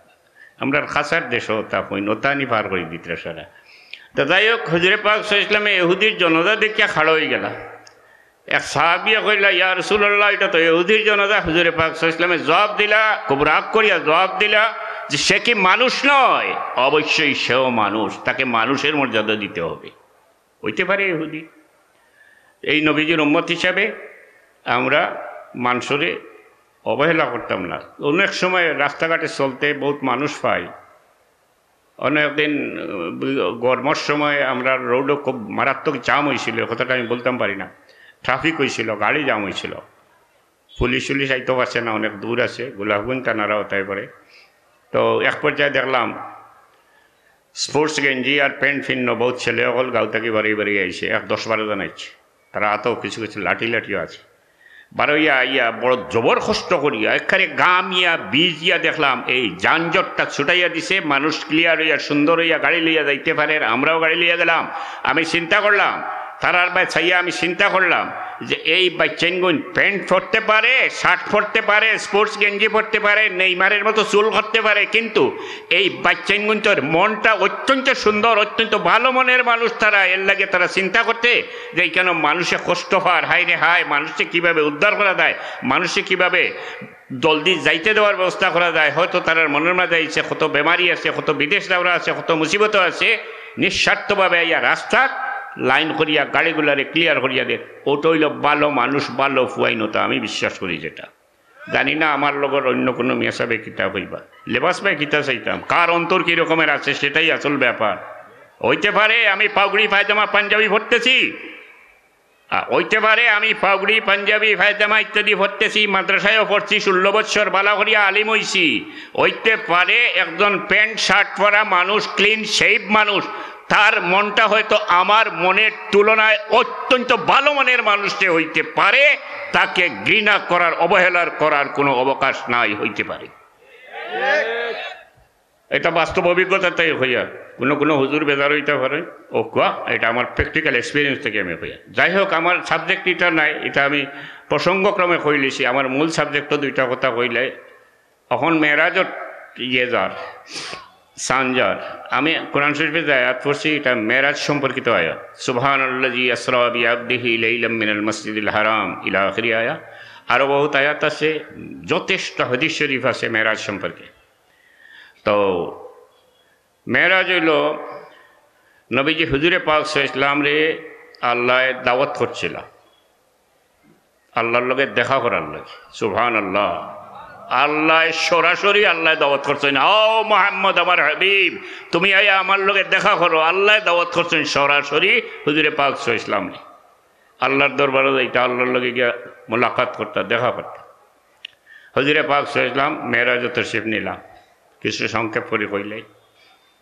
আমরার খাসার দেশও তা কইন, ওটা নি পার করি দিতে সারা। তো যাই হোক, হুজুরে পাক সাল্লাল্লাহু আলাইহি ওয়াসাল্লামে ইহুদির জানাজা দেখিয়া খাড়া হয়ে গেলা। এক সাহাবিয়ে কইলা, "ইয়া রাসূলুল্লাহ, এটা তো ইহুদির জানাজা।" হুজুরে পাক সাল্লাল্লাহু আলাইহি ওয়াসাল্লামে জবাব দিলা, খুব রাগ করিয়া জবাব দিলা যে, "সে কি মানুষ নয়?" অবশ্যই সেও মানুষ, তাকে মানুষের মর্যাদা দিতে হবে। হইতে পারে ইহুদি। এই নবীজির উম্মত হিসাবে আমরা মানুষরে অবহেলা করতাম না। অনেক সময় রাস্তাঘাটে চলতে বহুত মানুষ পাই, অনেক দিন, আহ, গরমর সময় আমরা রোডও খুব মারাত্মক জাম হইছিল, এই কথাটা আমি বলতাম পারি না। ট্রাফিক হইছিল, গাড়ি জাম হইছিল, পুলিশ উলিশ আইতে পারছে না, অনেক দূর আছে, গোলাপগঞ্জ থানারা হতাই পড়ে। তো এক পর্যায়ে দেখলাম স্পোর্টস গেঞ্জি আর প্যান্ট ফিন্ন বহুত ছেলে অকল গাঁও থাকি বাড়ি বাড়ি আইছে, এক দশ বারো জন আইছে। তারা আতো কিছু কিছু লাঠি লাঠিও আছে। বারইয়া আইয়া বড় জবর কষ্ট করিয়া, একবারে গামিয়া, বিজিয়া দেখলাম, এই যানজটটা ছুটাইয়া দিছে, মানুষ ক্লিয়ার হইয়া, সুন্দর হইয়া গাড়ি লইয়া যাইতে পারে, আর আমরাও গাড়ি লইয়া গেলাম। আমি চিন্তা করলাম, তারার বায় চাইয়া আমি চিন্তা করলাম যে এই বাচ্চাইনগুন প্যান্ট পরতে পারে, শার্ট পরতে পারে, স্পোর্টস গেঞ্জি পরতে পারে, নেইমারের মতো চুল করতে পারে, কিন্তু এই বাচ্চাইনগুনতর মনটা অত্যন্ত সুন্দর, অত্যন্ত ভালো মনের মানুষ তারা। এর লাগে তারা চিন্তা করতে যে কেন মানুষে কষ্ট পার, হায় রে হায়, মানুষকে কিভাবে উদ্ধার করা যায়, মানুষকে কিভাবে জলদি যাইতে দেওয়ার ব্যবস্থা করা যায়। হয়তো তারার মনের মাঝে আইছে, কত বেমারি আছে, কত বিদেশ দৌরা আছে, কত মুসিবত আছে, নিঃস্বার্থভাবে আইয়া রাস্তাত লাইন করিয়া গাড়িগুলারে ক্লিয়ার করিয়া দে। ওটা হইল ভালো মানুষ, ভালো ফুয়াইনতা, আমি বিশ্বাস করি যেটা। জানি না আমার লগর অন্য কোনো মিয়া সাহেবে কিতা কইবা। লেবাস ভাই কিতা চাইতাম, কার অন্তর কি রকমের আছে সেটাই আসল ব্যাপার। হইতে পারে আমি পাগড়ি, পায়জামা, পাঞ্জাবি পরতেছি, আ, হইতে পারে আমি পাগড়ি, পাঞ্জাবি, পায়জামা ইত্যাদি পরতেছি, মাদ্রাসায়ও পড়ছি, ষোলো বৎসর বালা করিয়া আলিম হইছি। হইতে পারে একজন প্যান্ট শার্ট পরা মানুষ, ক্লিন শেভ মানুষ, তার মনটা হয়তো আমার মনের তুলনায় অত্যন্ত ভালো মনের মানুষ সে হইতে পারে, তাকে ঘৃণা করার, অবহেলার করার কোনো অবকাশ নাই, হইতে পারে। এটা বাস্তব অভিজ্ঞতা তাই হইয়া, কোনো কোনো হুজুর বেজার হইতে পারে, ও কুয়া, এটা আমার প্র্যাকটিক্যাল এক্সপিরিয়েন্স থেকে আমি হইয়া। যাই হোক, আমার সাবজেক্ট এটা নাই, এটা আমি প্রসঙ্গক্রমে কইলিছি, আমার মূল সাবজেক্টও দুইটা কথা কইলে, এখন মেরাজত ইয়ে যার, সানজার। আমি কোরআন শরীফে যে আয়াত পড়ছি, এটা মেরাজ সম্পর্কিত আয়াত। সুবহানাল্লাযী আসরা বিআবদিহি লাইলাম মিনাল মসজিদিল হারাম ইলা আখিরি আয়া। আরো বহুত আয়াত আছে, যথেষ্ট হাদিস শরীফ আছে মেরাজ সম্পর্কে। তো মেরাজ হইল নবীজি হুজুরে পাক সাল্লাল্লাহু আলাইহি ওয়াসাল্লামরে আল্লায় দাওয়াত করছিল আল্লাহর লগে দেখা করার লাগি। সুবহানাল্লাহ। আল্লায় সরাসরি আল্লায় দাওয়াত করছইন, "আও মোহাম্মদ আমার হাবিব, তুমি আইয়া আমার লগে দেখা করো।" আল্লায় দাওয়াত করছইন সরাসরি হুজুরে পাক সাল্লাল্লাহু আলাইহি ওয়াসাল্লামরে। আল্লাহর দরবারো যাইতা, আল্লাহর লগে গিয়া মোলাকাত করতা, দেখা করতা। হুজুরে পাক সাল্লাল্লাহু আলাইহি ওয়াসাল্লাম মেরাজো তশরিফ নিলা। কিছু সংক্ষেপ করি কইলে,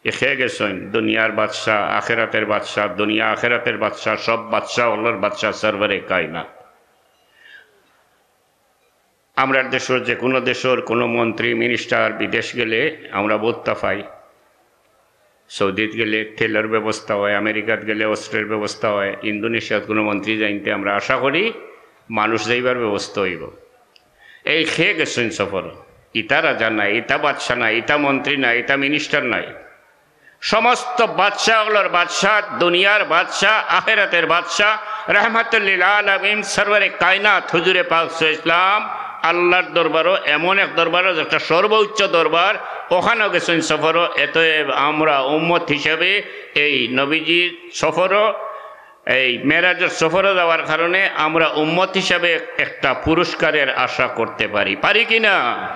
এ খেয়ে গেছইন দুনিয়ার বাদশা, আখেরাতের বাদশা, দুনিয়া আখেরাতের বাদশা, সব বাদশা অকলর বাদশা, সরওয়ারে কায়নাত। আমরার দেশর যে কোনো দেশর কোনো মন্ত্রী, মিনিস্টার বিদেশ গেলে আমরা বত্তা পাই। সৌদিত গেলে তেলর ব্যবস্থা হয়, আমেরিকাত গেলে অস্ত্রের ব্যবস্থা হয়, ইন্দোনেশিয়াত কোনো মন্ত্রী যাইতে আমরা আশা করি মানুষ যাইবার ব্যবস্থা হইব। এই খেয়ে গেছইন সফর, ইতা রাজা নাই, ইতা বাদশা নাই, ইতা মন্ত্রী নাই, ইতা মিনিস্টার নাই, সমস্ত বাদশা অকলর বাদশা, দুনিয়ার বাদশা, আখেরাতের বাদশা, রাহমাতুল লিল আলামিন, সরওয়ারে কায়নাত হুজুরে পাক সাল্লাল্লাহু আলাইহি ওয়াসাল্লাম, আল্লাহর দরবারও এমন এক দরবারও যেটা সর্বোচ্চ দরবার, ওখানেও গেছইন সফরও। এতএব আমরা উম্মত হিসাবে এই নবীজির সফরও, এই মেরাজের সফরে যাওয়ার কারণে আমরা উম্মত হিসাবে একটা পুরস্কারের আশা করতে পারি, পারি কি না?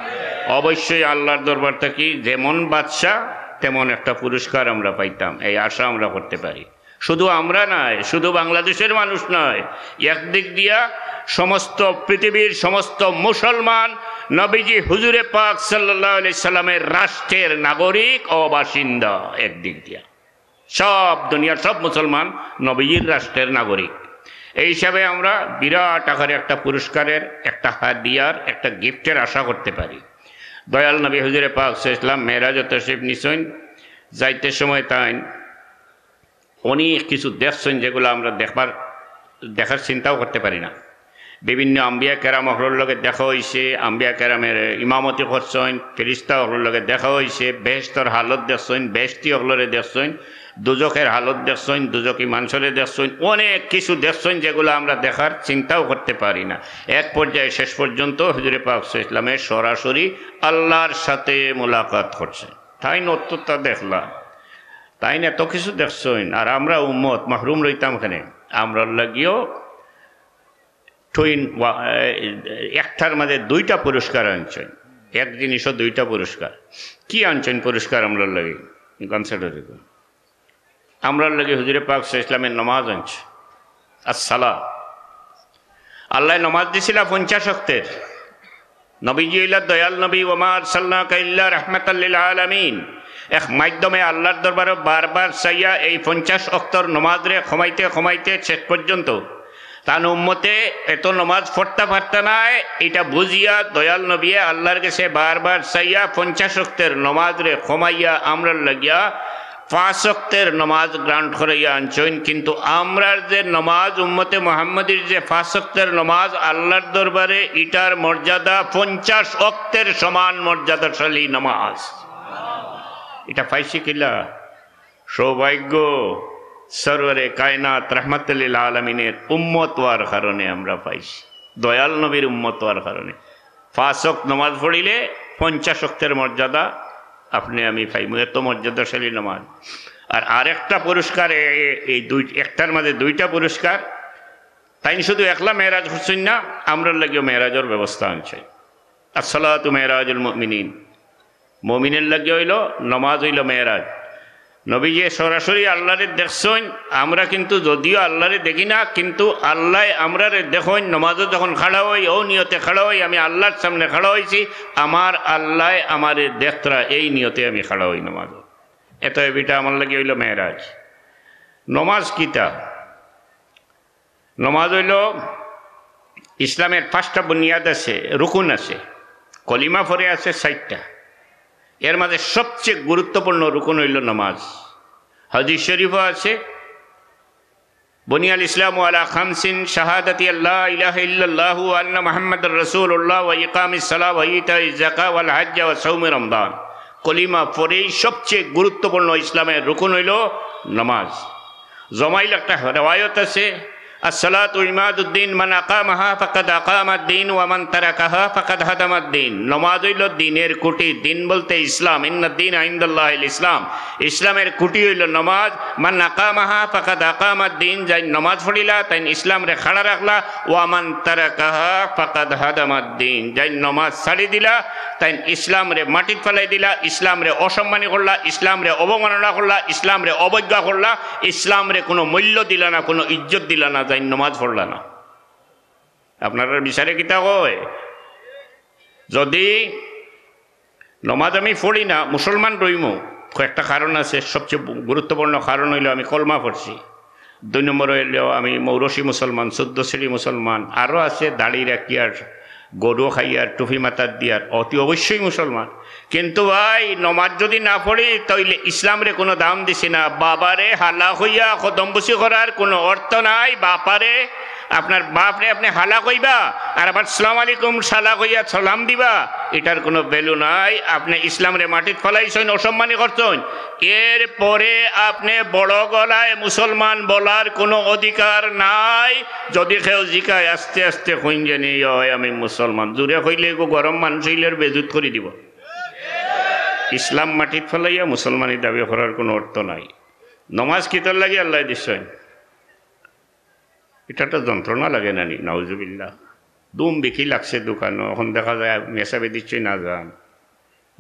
অবশ্যই আল্লাহর দরবার থাকি যেমন বাদশা তেমন একটা পুরস্কার আমরা পাইতাম, এই আশা আমরা করতে পারি। শুধু আমরা নয়, শুধু বাংলাদেশের মানুষ নয়, একদিক দিয়া সমস্ত পৃথিবীর সমস্ত মুসলমান নবীজি হুজুরে পাক সাল্লাল্লাহু আলাইহি সাল্লামের রাষ্ট্রের নাগরিক ও বাসিন্দা। একদিক দিয়া সব দুনিয়ার সব মুসলমান নবীজির রাষ্ট্রের নাগরিক। এই হিসাবে আমরা বিরাট আকারে একটা পুরস্কারের, একটা হাদিয়ার, একটা গিফটের আশা করতে পারি। দয়াল নবী হুজুরে পাক সাল্লাল্লাহু আলাইহি ওয়াসাল্লাম মেরাজো তশরিফ নিছইন, যাইতে সময় তাইন অনেক কিছু দেখছইন যেগুলো আমরা দেখবার, দেখার চিন্তাও করতে পারি না। বিভিন্ন আম্বিয়া কেরাম অকলর লগে দেখা হইছে, আম্বিয়া কেরামের ইমামতি করছইন, ফেরেশতা অকলর লগে দেখা হইছে, বেহেশতর হালত দেখছইন, বেহেশতি অকলরে দেখছইন, দুজখের হালত দেখছইন, দুজখি মানষরে দেখছইন, অনেক কিছু দেখছইন যেগুলো আমরা দেখার চিন্তাও করতে পারি না। এক পর্যায়ে শেষ পর্যন্ত হুজুরে পাক সাল্লাল্লাহু আলাইহি ওয়াসাল্লামে সরাসরি আল্লাহর সাথে মোলাকাত করছে। তাইন অতটা দেখলা, তাইন এত কিছু দেখছইন, আর আমরা উম্মত মাহরুম রইতাম কেনে? আমরার লাগিও টুইন ওয়া-, এ-, একটার মাঝে দুইটা পুরস্কার আনছইন, এক জিনিসও দুইটা পুরস্কার। কি আনছইন পুরস্কার আমরার লাগি? কনসেপ্ট হইল, আমরার লাগি হুজুরে পাক সাল্লাল্লাহু আলাইহি ওয়াসাল্লামের নমাজ আনছে, আসসালা। আল্লাহ নমাজ দিছিলা পঞ্চাশ ওয়াক্তের। নবীজি হইলা দয়াল নবী, "ওয়ামা আরসালনাকা ইল্লা রাহমাতাল লিল আলামিন।" এক মাধ্যমে আল্লাহর দরবারে বারবার চাইয়া এই পঞ্চাশ ওয়াক্তর নমাজরে কমাইতে কমাইতে শেষ পর্যন্ত তান উম্মতে এত নমাজ পড়তা পারতা নায়, এটা বুঝিয়া দয়াল নবীয়ে আল্লাহর গেছে বারবার চাইয়া পঞ্চাশ ওয়াক্তের নমাজরে কমাইয়া আমরার লাগিয়া পাঁচ ওয়াক্তের নমাজ গ্রান্ট করাইয়া আনছইন। কিন্তু আমরার যে নমাজ, উম্মতে মুহাম্মদীর যে পাঁচ ওয়াক্তের নমাজ, আল্লাহর দরবারে ইটার মর্যাদা পঞ্চাশ ওয়াক্তের সমান মর্যাদাশালী নমাজ। এটা পাইছি কিলা? সৌভাগ্য সরওয়ারে কায়নাত রাহমাতুল লিল আলামিনের উম্মত হওয়ার কারণে আমরা পাইছি, দয়াল নবীর উম্মত হওয়ার কারণে। পাঁচ ওয়াক্ত নমাজ পড়িলে পঞ্চাশ ওয়াক্তের মর্যাদা আপনি আমি পাইমু, এত মর্যাদাশালী নমাজ। আর আরেকটা পুরস্কার, এ-, এ-, এই দুই, একটার মাঝে দুইটা পুরস্কার। তাইন শুধু একলা মেরাজ করছইন না, আমরার লাগিও মেরাজর ব্যবস্থা আনছে। আসসালাতু মেরাজুল মুমিনিন, মুমিনের লাগিও হইল নমাজ হইল মেরাজ। নবীজি সরাসরি আল্লাহরে দেখছইন, আমরা কিন্তু যদিও আল্লাহরে দেখি না, কিন্তু আল্লাহ আমরারে দেখইন। নমাজও যখন খাড়া হই, ও নিয়তে খাড়া হই, আমি আল্লাহর সামনে খাড়া হইছি, আমার আল্লাহ আমারে দেখতরা, এই নিয়তে আমি খাড়া হই নমাজও। এত এবিটা আমার লাগি হইল মেরাজ। নমাজ কিতা? নমাজ হইল ইসলামের পাঁচটা বুনিয়াদ আছে, রুকুন আছে, কলিমা পরে আছে চারটা। এর মাঝে সবচেয়ে গুরুত্বপূর্ণ রুকুন হইল নমাজ। হাদিস শরীফও আছে, "বুনিয়াল ইসলামু আলা খামসিন, শাহাদাতি আল্লা ইলাহা ইল্লাল্লাহু ওয়া আন্না মুহাম্মাদার রাসূলুল্লাহ ওয়া ইকামিস সালাহ ওয়া ইতাইজ যাকাহ ওয়াল হাজ্জ ওয়া সাওমি রমাদান।" কলিমা পড়েই সবচেয়ে গুরুত্বপূর্ণ ইসলামের রুকন অইলো নমাজ। জমাইল একটা রেওয়ায়ত আছে, "আসসালাতু ইমাদুদ্দিন, মান আকামাহা ফাকাদ আকামাদ্দিন, ওয়া মান তারাকাহা ফাকাদ হাদামাদ্দিন।" নমাজ অইলো দ্বীনের খুঁটি। দ্বীন বলতে ইসলাম, ইন্নাদ্দীনা ইনদাল্লাহিল ইসলাম। ইসলামের খুঁটি অইলো নমাজ। "মান আকামাহা ফাকাদ আকামাদ্দিন", যাইন নমাজ পড়িলা, তাইন ইসলামরে খাড়া রাখলা। "ওয়া মান তারাকাহা ফাকাদ হাদামাদ্দিন", যাইন নমাজ ছাড়ি দিলা, তাইন ইসলামরে মাটিত ফালাই দিলা, ইসলামরে অসম্মানী করলা, ইসলামরে অবমাননা করলা, ইসলামরে অবজ্ঞা করলা, ইসলামরে কোনো মূল্য দিলা না, কোনো ইজ্জত দিলা না, যাইন নমাজ পড়লা না। আপনারার বিচারে কিতা কয়? যদি নমাজ আমি পড়ি না, মুসলমান রইমু, কয়েকটা কারণ আছে। সবচেয়ে গুরুত্বপূর্ণ কারণ অইলো আমি কলমা পড়ছি। দুই নম্বর অইলো আমি মৌরসি মুসলমান, চোদ্দ শ্রেণী মুসলমান, আরও আছে দাড়ি রাখিয়ার, গরু খাইয়ার, টুপি মাথাত দিয়ার, অতি অবশ্যই মুসলমান। কিন্তু ভাই, নমাজ যদি না পড়ি, তাইলে ইসলামরে কোনো দাম দিছি না। বাবারে হালা কইয়া কদমবুসি করার কোনো অর্থ নাই। বাপারে, আপনার বাপরে আপনে হালা কইবা, আর আবার "সালাম আলাইকুম শালা" কইয়া সালাম দিবা, ইটার কোনো value নাই। আপনে ইসলামরে মাটিত ফালাইছইন, অসম্মানী করছইন। এরপরে আপনে বড় গলায় মুসলমান বলার কোনো অধিকার নাই। যদি কেউ জিকায়, আস্তে আস্তে কইন জানি, "অয় আমি মুসলমান।" জুরে কইলে এগু গরম মানুষ অইলে বেইজ্জত করি দিবো। ইসলাম মাটিত ফালাইয়া মুসলমানি দাবি করার কোনো অর্থ নাই। নমাজ কিতার লাগি আল্লায় দিছইন? ইটা তো যন্ত্রণা লাগে না নি? নাউজুবিল্লাহ। দুম বিকি লাগছে দোকানো, অখন দেখা যায় মেসাবে দিচ্ছইন আজান।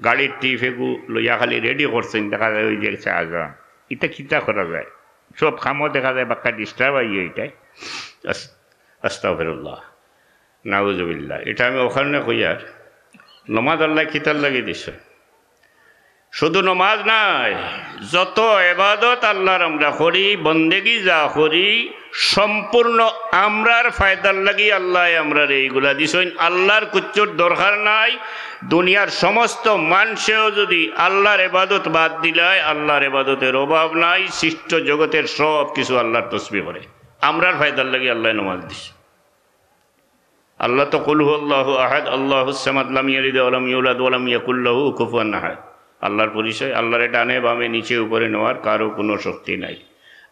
গাড়ির টিপ এগু লইয়া খালি ready করছইন, দেখা যায় অই গেছে আজান। ইটা কিতা করা যায়? সব কামো দেখা যায় বাক্কা disturb অইয়া ইটায়। আস-, আস্তাগফিরুল্লাহ। নাউজুবিল্লাহ। ইটা আমি অখানে কইয়ার, নমাজ আল্লায় কিতার লাগি দিছইন? শুধু নমাজ নায়, যত এবাদত আল্লার আমরা করি, বন্দেগি যা করি, সম্পূর্ণ আমরার ফায়দার লাগি আল্লায় আমরারে ইগুলা দিছইন। আল্লার কুচ্ছুর দরকার নাই। দুনিয়ার সমস্ত মানষেও যদি আল্লার এবাদত বাদ দিলায়, আল্লার এবাদতের অভাব নাই, সৃষ্ট জগতের সব কিছু আল্লার তসবিহ করে। আমরার ফায়দার লাগি আল্লায় নমাজ দিছইন। আল্লায় তো "কুল হুয়াল্লাহু আহাদ, আল্লাহুস সামাদ, লাম ইয়ালিদ ওয়া লাম ইউলাদ ওয়া লাম ইয়াকুল লাহু কুফুয়ান আহাদ।" আল্লার পরিচয়, আল্লারে ডানে বামে নিচে উপরে নেওয়ার কারো কোনো শক্তি নাই।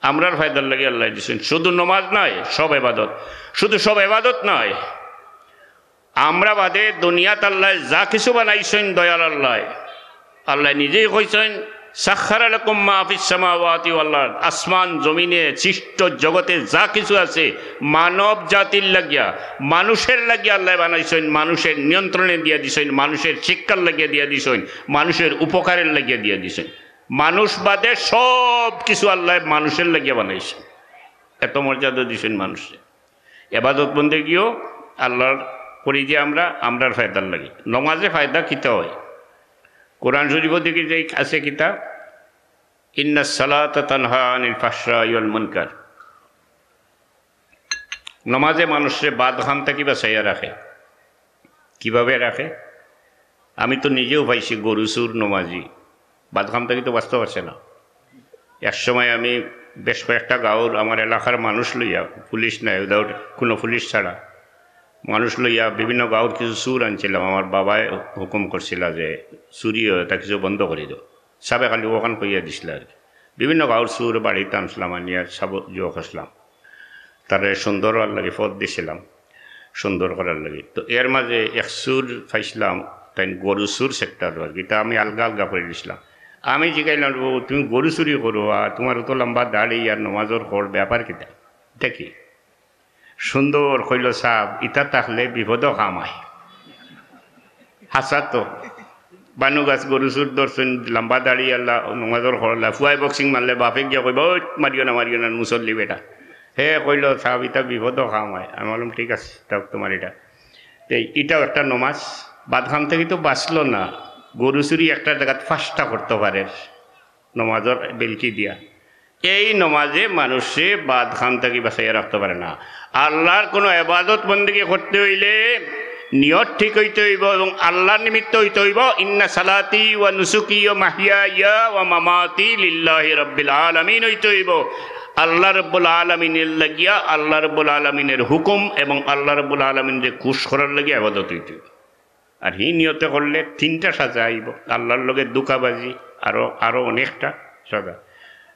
আমরার ফায়দার লাগি আল্লায় দিছইন। শুধু নমাজ নায়, সব এবাদত। শুধু সব এবাদত নায়, আমরা বাদে দুনিয়াত আল্লায় যা কিছু বানাইছইন দয়াল আল্লায়, আল্লায় নিজেই কইছইন, "সাখখারা লাকুম মা ফিস সামাওয়াতি ওয়াল আরদ", আসমান জমিনে সৃষ্ট জগতে যা কিছু আছে মানব জাতির লাগিয়া, মানুষের লাগিয়া আল্লায় বানাইছইন, মানুষের নিয়ন্ত্রণে দিয়া দিছইন, মানুষের শিক্ষার লাগিয়া দিয়া দিছইন, মানুষের উপকারের লাগিয়া দিয়া দিছইন। মানুষ বাদে সব কিছু আল্লায় মানুষের লাগিয়া বানাইছইন, এত মর্যাদা দিছইন মানুষরে। এবাদত বন্দেগিও আল্লার করি যে আমরা, আমরার ফায়দার লাগি। নমাজে ফায়দা কিতা অয়? কোরআন শরীফ দেখি যে আছে কিতা, "ইন্নাস সালাতা তানহা আনিল ফাহশাই ওয়াল মুনকার।" নমাজে মানুষরে বাদ খাম থাকি বাঁচাইয়া রাখে। কিভাবে রাখে? আমি তো নিজেও পাইছি গরু চুর নমাজি, বাদ খাম থাকি তো বাঁচতে পারছে না। এক সময় আমি বেশ কয়েকটা গাঁওর আমার এলাকার মানুষ লইয়া, পুলিশ নাই, without কোনো পুলিশ ছাড়া, মানুষ লইয়া বিভিন্ন গাঁওর কিছু চুর আনছিলাম। আমার বাবায় হুকুম করছিলা যে চুরি অয়, তা কিছু বন্ধ করি দেও। সাবে খালি অখান কইয়া দিছিলা আর কি। বিভিন্ন গাঁওর চুর বাড়িত আনছিলাম, আনিয়া সাব জুয়া করছিলাম। তারে সুন্দর অওয়ার লাগি পথ দিছিলাম, সুন্দর করার লাগি। তো এর মাঝে এক চুর পাইছিলাম, তাইন গরু চুর সেক্টর আর কি, তা আমি আলগা আলগা করি দিছিলাম। আমি জিগাইলাম, "বাবু, তুমি গরু চুরি করো আর তুমার অত লম্বা দাড়ি আর নমাজর খড়, ব্যাপার কিতা? ইটা কি?" সুন্দর কইলো, "সাব, ইতা থাকলে বিপদও কামায়।" হাছা তো। বানু গাছ গরু চুর ধরছইন, লম্বা দাড়ি আল্লাহ, নমাজর খড় আল্লাহ, ফুয়ায় বক্সিং মারলে বাপে গিয়া কইবা, "ওই মারিও না, মারিও না, মুসল্লি বেটা।" হে কইলো, "সাব, ইতা বিপদও কামায়।" আমি বললাম, "ঠিক আছে, তাও তুমার ইটা।" তে ইটাও একটা নমাজ, বাদ খাম থাকি তো বাঁচলো না, গরু চুরি একটা জাগাত পাঁচটা করতো পারের, নমাজর বেলকি দিয়া। এই নমাজে মানুষে বাদ খাম থাকি বাঁচাইয়া রাখতো পারে না। আল্লার কোনো এবাদত বন্দেগি করতে অইলে নিয়ত ঠিক অইতে অইবো এবং আল্লার নিমিত্ত অইতে অইবো। "ইন্না সালাতি ওয়া নুসুকি ওয়া মাহইয়ায়া ওয়া মামাতি লিল্লাহি রাব্বিল আলামিন" অইতে অইবো। আল্লাহ রাব্বুল আলামিনের লাগিয়া, আল্লাহ রাব্বুল আলামিনের হুকুম এবং আল্লাহ রাব্বুল আলামিনরে খুশ করার লাগিয়া এবাদত অইতে অইবো। আর হি নিয়তে করলে তিনটা সাজা আইব, আল্লাহর লগে ধোঁকাবাজি, আরো, আরো অনেকটা সাজা।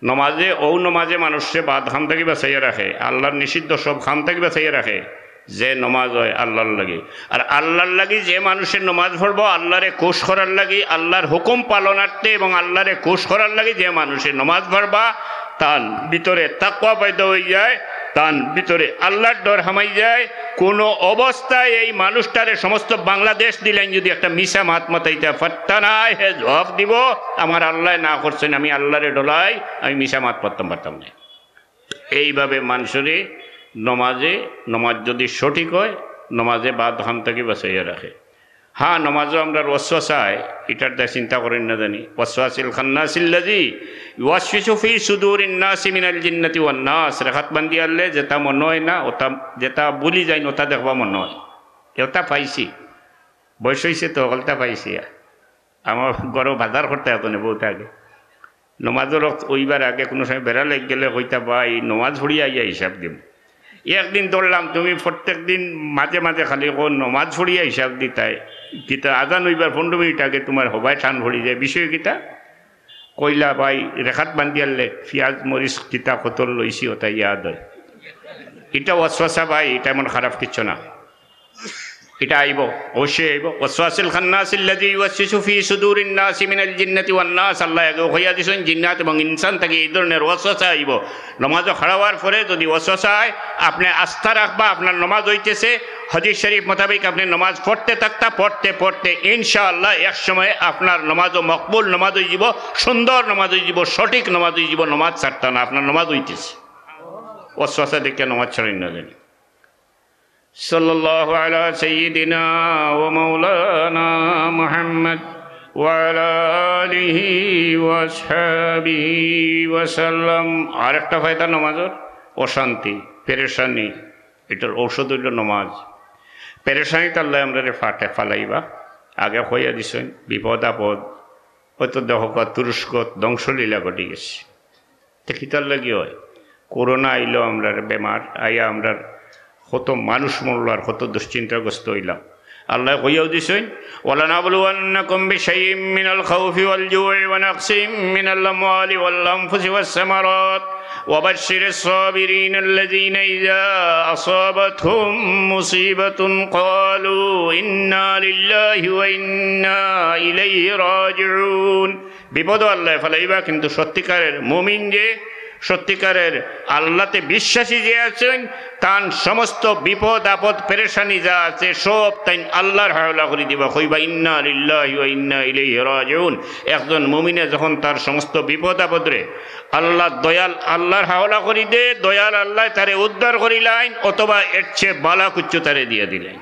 নমাজে, অউ নমাজে মানুষরে বাদ কাম থাকি বাঁচাইয়া রাখে, আল্লাহর নিষিদ্ধ সব কাম থাকি বাঁচাইয়া রাখে, যে নমাজ অয় আল্লাহর লাগি। আর আল্লাহর লাগি যে মানুষে নমাজ পড়বো, আল্লাহরে খুশ করার লাগি, আল্লাহর হুকুম পালনার্থে এবং আল্লাহরে খুশ করার লাগি যে মানুষে নমাজ পড়বা, তান ভিতরে তাকওয়া পয়দা অই যায়, তান ভিতরে আল্লাহর ডর হামাই যায়। কোনো অবস্থায় এই মানুষটারে সমস্ত বাংলাদেশ দিলাইন যদি একটা মিছা মাত মাতাইতা পারতা নায়, হে জবাব দিব, "আমার আল্লায় না করছইন, আমি আল্লাহরে ডরাই, আমি মিছা মাত মাততাম পারতাম নায়।" এইভাবে মানুষরে নমাজে, নমাজ যদি সঠিক হয়, নমাজে বাদ কাম থাকি বাঁচাইয়া রাখে। হ্যাঁ, নমাজও আমরার ওয়াসওয়াসা আয়, ইটার দায় চিন্তা করইন না জানি। ওয়াসওয়াসিল খান্নাসিল্লাযী ইউওয়াসওয়িসু ফী সুদূরিন নাসি মিনাল জিন্নাতি ওয়ান নাস। রেখাত বান্দিয়ারলে যেটা মনো অয় না, ওটা, যেটা ভুলি যাইন, ওটা দেখবা মনো অয়। ওটা পাইছি। বয়স অইছে তো, হকলতা পাইছি। আমার ঘরো বাজার করতে হতো না বহুত আগে। নমাজর ওয়াক্ত অইবার আগে কোনো সময় বেড়া লাগি গেলে কইতা, "ভাই, নমাজ পড়িয়া আইয়া হিসাব দিমু।" একদিন ধরলাম, "তুমি প্রত্যেক দিন মাঝে মাঝে খালি কও নমাজ পড়িয়া হিসাব দিতায়, কিতা আজান অইবার পনেরো মিনিট আগে তোমার হবায় টান পড়ি যায়, বিষয় কিতা?" কইলা, "ভাই, রেখাত বান্দিয়ারলে পিয়াজ মরিচ কিতা কত লইছি ওটা ইয়াদ অয়।" ইটা ওয়াসওয়াসা ভাই, ইটা এমন খারাপ কিচ্ছু না। ইটা আইব, অবশ্যই আইব। ওয়াসওয়াসিল খান্নাসিল্লাযী ইউওয়াসওয়িসু ফী সুদূরিন নাসি মিনাল জিন্নাতি ওয়ান নাস। আল্লায় আগেউ কইয়া দিছইন, জিন্নাত এবং ইনসান থাকি এই ধরনের ওয়াসওয়াসা আইব। নমাজো খাড়া অওয়ার পরে যদি ওয়াসওয়াসা অয়, আপনে আস্থা রাখবা আপনার নমাজ অইতেছে, হাদিস শরীফ মোতাবেক আপনে নমাজ পড়তে থাকতা, পড়তে পড়তে ইনশাআল্লাহ এক সময় আপনার নমাজও মকবুল নমাজ অইযিব, সুন্দর নমাজ অইযিব, সঠিক নমাজ অইযিব, নমাজ ছাড়তা না, আপনার নমাজ অইতেছে। ওয়াসওয়াসা দেখিয়া নমাজ ছাড়ইন না জানি। সাল্লাল্লাহু আলা সাইয়্যিদিনা ওয়া মাওলানা মুহাম্মদ ওয়া আলা আলিহি ওয়া আসহাবিহি ওয়া সাল্লাম। আরেকটা ফায়দা নমাজর, অশান্তি, পেরেশানি, ইটার ঔষধ অইলো নমাজ। পেরেশানিত আল্লায় আমরারে ফাটে ফালাইবা, আগে কইয়া দিছইন, বিপদ আপদ, অইতো দেখো তুরস্কত ধ্বংসলীলা ঘটি গেছে। তে কিতার লাগি অয়? করোনা আইলো আমরার বেমার, আইয়া আমরার কত মানুষ মরলো আর কত দুশ্চিন্তাগ্রস্ত অইলাম। আল্লায় কইয়াউ দিছইন, "ওয়ালানাবলুওয়ান্নাকুম বিশাইইম মিনাল খাউফি ওয়াল জুই ওয়া নাকসিম মিনাল আমওয়ালি ওয়াল আনফুসি ওয়াস সামারাত ওয়া বাশশিরিস সাবিরিন আল্লাযীনা ইযা আসাবাতহুম মুসিবাতুন ক্বালু ইন্না লিল্লাহি ওয়া ইন্না ইলাইহি রাজিউন।" বিপদও আল্লায় ফালাইবা, কিন্তু সত্যিকারের মুমিন যে, সত্যিকারের আল্লাতে বিশ্বাসী যে আছইন, তান সমস্ত বিপদ আপদ পেরেশানি যা আছে সব তাইন আল্লার হাওলা করি দিবা। কইবা, "ইন্না লিল্লাহি ওয়া ইন্না ইলাইহি রাজিউন।" একজন মুমিনে যখন তার সমস্ত বিপদ আপদরে আল্লার দয়াল আল্লার হাওলা করি দে, দয়াল আল্লায় তারে উদ্ধার করিলাইন, অথবা এর চেয়ে বালা কুচ্ছু তারে দিয়া দিলাইন।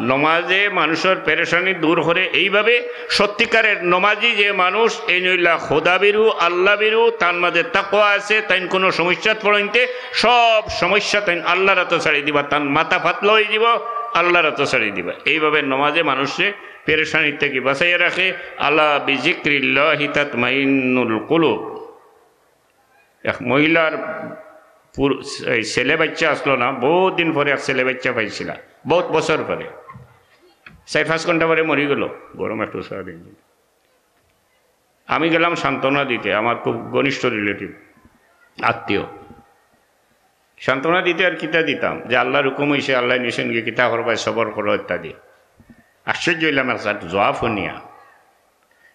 নমাজে মানুষর পেরেশানি দূর করে এইভাবে। সত্যিকারের নমাজি যে মানুষ, এইন অইলা খোদাবিরু, আল্লাবিরু, তান মাঝে তাকওয়া আছে, তাইন কোনো সমস্যাত পড়ইনতে সব সমস্যা তাইন আল্লার আতো ছাড়ি দিবা, তান মাথা ফাতলা অইযিবো, আল্লার আতো ছাড়ি দিবা। এইভাবে নমাজে মানুষরে পেরেশানি থাকি বাঁচাইয়া রাখে। আলা বিজিক্রিল্লাহি তাতমাইন্নুল কুলুব। এক মহিলার পুর-, এই ছেলে বাইচ্চা আছলো না, বউত দিন পরে এক ছেলে বাইচ্চা পাইছিলা, বউত বছর পরে, চাইর পাঁচ ঘন্টা পরে মরি গেলো। গরম একটু সারাদিন। আমি গেলাম সান্ত্বনা দিতে, আমার খুব ঘনিষ্ঠ রিলেটিভ, আত্মীয়। সান্ত্বনা দিতে আর কিতা দিতাম, যে আল্লার হুকুম অইছে, আল্লায় নিছইন গি, কিতা করবায়, সবর করো ইত্যাদি। আশ্চর্য অইলাম এক জাত জবাব হুনিয়া।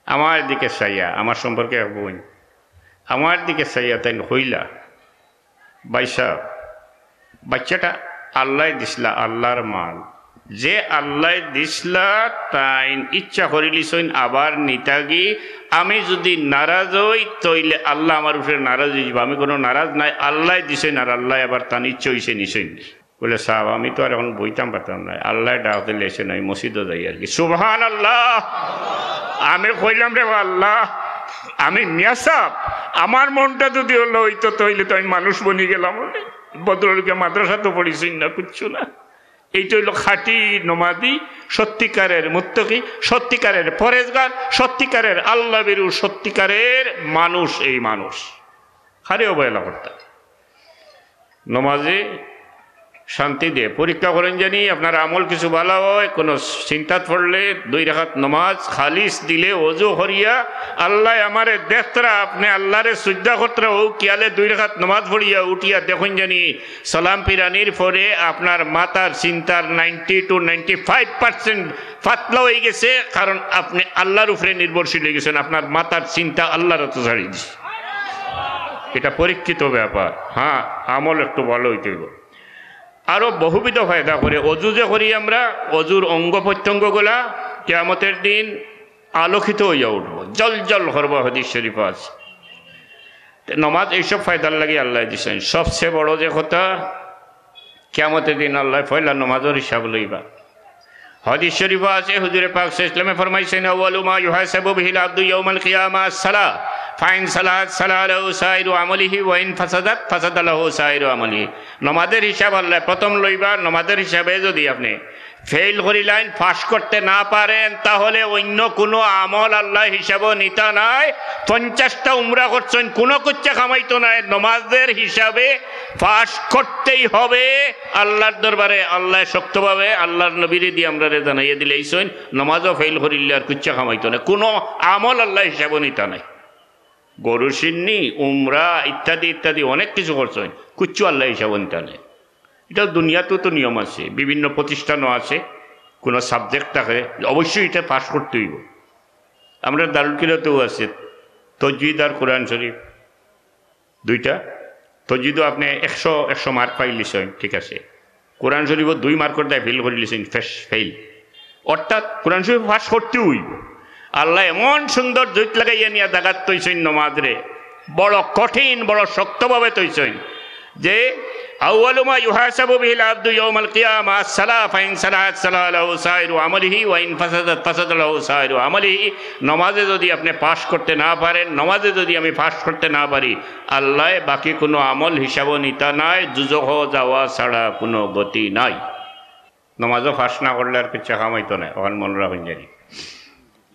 আমার দিকে চাইয়া, আমার সম্পর্কে এক বইন, আমার দিকে চাইয়া তাইন কইলা, "ভাইসাব, বাইচ্চাটা আল্লায় দিছলা, আল্লার মাল, যে আল্লায় দিছলা তাইন ইচ্ছা করিলিছইন আবার নিতাগি। আমি যুদি নারাজ অই, তইলে আল্লা আমার উপরে নারাজ অইযিবো। আমি কোনো নারাজ নায়, আল্লায় দিছইন আর আল্লায় আবার তান ইচ্ছা অইছে নিছইন।" বলে, "সাব, আমি তো আর এখন বইতাম পারতাম নায়, আল্লায় ডাক দিলে এসে নাই, মসজিদো যাই আর কি।" সুবহানাল্লাহ। আমি কইলাম, "রে আল্লা, আমি মিয়া সাব, আমার মনটা যুদি অলা অইতো, তইলে তো আমি মানুষ বনি গেলাম অনে। ভদ্রলোকে মাদ্রাসা তো পড়িছইন না, কুচ্ছু না।" এইটা অইলো খাঁটি নমাজি, সত্যিকারের মুত্তাকি, সত্যিকারের পরেজগার, সত্যিকারের আল্লাবিরু, সত্যিকারের মানুষ। এই মানুষ কারে অবহেলা করতা? নমাজে শান্তি দে, পরীক্ষা করইন জানি আপনার আমল কিছু ভালা অয়। কোনো চিন্তাত পড়লে দুই রাকাত নমাজ খালিস দিলে অজু করিয়া, "আল্লায় আমারে দেখতরা, আপনে আল্লারে সুজদা করতরা", অউ খিয়ালে দুই রাকাত নমাজ পড়িয়া উঠিয়া দেখইন জানি সালাম ফিরানির পরে আপনার মাথার চিন্তার ninety to ninety five percent ফাতলা অইগেছে, কারণ আপনে আল্লার উপরে নির্ভরশীল অইগেছইন, আপনার মাথার চিন্তা আল্লার আতো ছাড়ি দিছইন। ইটা পরীক্ষিত ব্যাপার। হ্যাঁ, আমল একটু ভালা অইতে অইবো। আরো বহুবিধ ফায়দা করে। অজু যে করি আমরা, অজুর অঙ্গ প্রত্যঙ্গগুলা কিয়ামতের দিন আলোকিত অইয়া উঠবো, জলজল করবো, হাদিস শরীফ আছে। তে নমাজ এইসব ফায়দার লাগি আল্লায় দিছইন। সবচেয়ে বড় যে কথা, কিয়ামতের দিন আল্লায় পয়লা নমাজর হিসাব লইবা। হাদিস শরীফ আছে, হুজুরে পাক সাল্লাল্লাহু আলাইহি ওয়াসাল্লামে ফরমাইছইন, "আউয়ালু মা ইউহাসাবু বিহিল আবদু ইয়াউমাল কিয়ামা সালাহ, ফাইন সালাহাত সালাহা লাহু সাইরু আমালিহি, ওয়া ইন ফাসাদাত ফাসাদা লাহু সাইরু আমালিহি।" নমাজের হিসাব আল্লায় প্রথম লইবা। নমাজের হিসাবে যদি আপনে ফেইল করিলাইন, পাশ করতে না পারেন, তাহলে অইন্য কুনু আমল আল্লায় হিসাবো নিতা নায়। পঞ্চাশটা উমরা করছইন, কুনু কুচ্চা কামাইতো নায়। নমাজের হিসাবে পাশ করতেই হবে আল্লার দরবারে। আল্লায় শক্তভাবে আল্লার নবীরে দি আমরারে জানাইয়া দিলাইছইন, নমাজও ফেইল করিলে আর কুচ্চা কামাইতো নায়, কুনু আমল আল্লায় হিসাবো নিতা নায়। গরু শিন্নি, উমরা ইত্যাদি ইত্যাদি অনেক কিছু করছইন, কুচ্ছু আল্লায় হিসাবো নিতা নায়। ইটা দুনিয়াতেও তো নিয়ম আছে, বিভিন্ন প্রতিষ্ঠানও আছে, কুনু subject থাকে, অবশ্যই ইটা পাশ করতে অইবো। আমরার দারুল কিরাতেও আছে, তজবিদ আর কোরআন শরীফ দুইটা। তজবিদও আপনে একশো, একশো mark পাইলিছইন, ঠিক আছে, কোরআন শরীফও দুই markর দায় ফেইল করিলিছইন, ফেশ, ফেইল। অর্থাৎ কোরআন শরীফ পাশ করতে অইবো। আল্লায় এমন সুন্দর জুইত লাগাইয়া নিয়া জাগাত থইছইন নমাজরে, বড় কঠিন, বড় শক্তভাবে থইছইন যে, "আউয়ালু মা ইউহাসাবু বিহিল আবদু ইয়াউমাল কিয়ামা সালাহ, ফাইন সালাহাত সালাহা লাহু সাইরু আমালিহি, ওয়া ইন ফাসাদাত ফাসাদা লাহু সাইরু আমালিহি।" নমাজে যদি আপনে পাশ করতে না পারেন, নমাজে যদি আমি পাশ করতে না পারি, আল্লায় বাকি কুনু আমল হিসাবো নিতা নায়, দুজখো যাওয়া ছাড়া কুনু গতি নাই। নমাজও পাশ না করলে আর কিচ্ছু কামাইতো নায়, অখান মনো রাখইন জানি।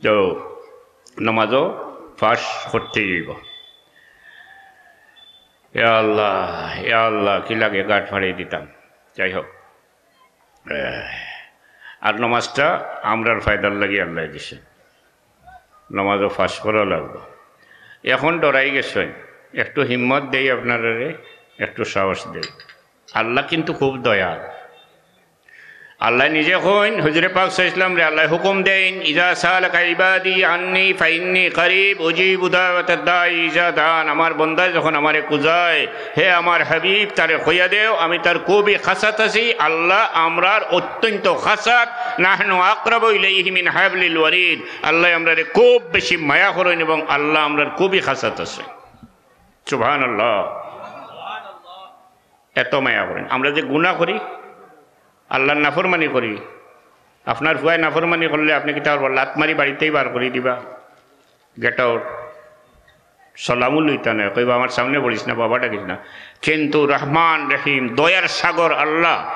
তো নমাজও পাশ করতেই অইবো। ইয়া আল্লাহ, ইয়া আল্লাহ, কি লাগে গাট ফাড়ি দিতাম। যাই হোক, এহ, আর নমাজটা আমরার ফায়দার লাগি আল্লায় দিছে। নমাজও পাশ করা লাগবো। এখন ডরাই গেছইন, একটু হিম্মত দেই আপনারারে, একটু সাহস দেই। আল্লাহ কিন্তু খুব দয়াল। আল্লায় নিজে কইন, হুজুরে পাক সাল্লাল্লাহু আলাইহি ওয়াসাল্লামরে আল্লায় হুকুম দেইন, "ইজা সাআলাকা ইবাদি আন্নি ফাইন্নি কারীব উজিবু দাওয়াতাদ দাঈ ইজা দাআন।" আমার বন্দায় যখন আমারে খুজায়, হে আমার হাবিব, তারে কইয়া দেও, আমি তার খুবই কাছাত আছি। আল্লাহ আমরার অত্যন্ত কাছাত, নাহনু আকরাবু ইলাইহি মিন হাবলিল ওয়ারিদ। আল্লায় আমরারে খুব বেশি মায়া করইন এবং আল্লাহ আমরার খুবই কাছাত আছে। সুবহানাল্লাহ। এত মায়া করইন। আমরা যে গুনা করি, আল্লার নাফরমানি করি, আপনার ফুয়ায় নাফরমানি করলে আপনে কিতা করবা? লাত মারি বাড়িতেই বার করি দিবা, get out। সালামও লইতা নায়, কইবা, "আমার সামনে পড়িস না, বাবা ডাকিস না।" কিন্তু রহমান রহিম, দয়ার সাগর আল্লাহ,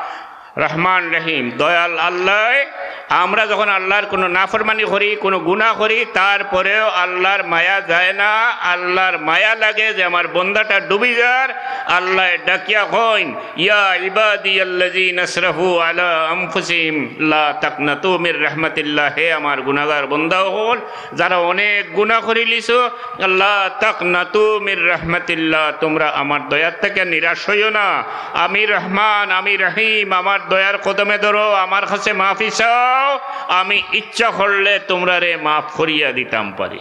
রহমান রহিম, দয়াল আল্লায়, আমরা যখন আল্লার কুনু নাফরমানি করি, কুনু গুনা করি, তারপরেও আল্লার মায়া যায় না। আল্লার মায়া লাগে যে আমার বন্দাটা ডুবি যার। আল্লায় ডাকিয়া কইন, "ইয়া ইবাদিয়াল্লাযীনা আসরাফু আলা আনফুসিহিম লা তাকনাতু মির রাহমাতিল্লাহ।" হে আমার গুনাগার বন্দা অকল, যারা অনেক গুনা করিলিছো, লা তাকনাতু মির রাহমাতিল্লাহ, তুমরা আমার দয়ার থাকি নিরাশ অইও না। আমি রহমান, আমি রহিম, আমার দয়ার কদমে ধরো, আমার কাছে মাফি চাও, আমি ইচ্ছা করলে তুমরারে মাফ করিয়া দিতাম পারি।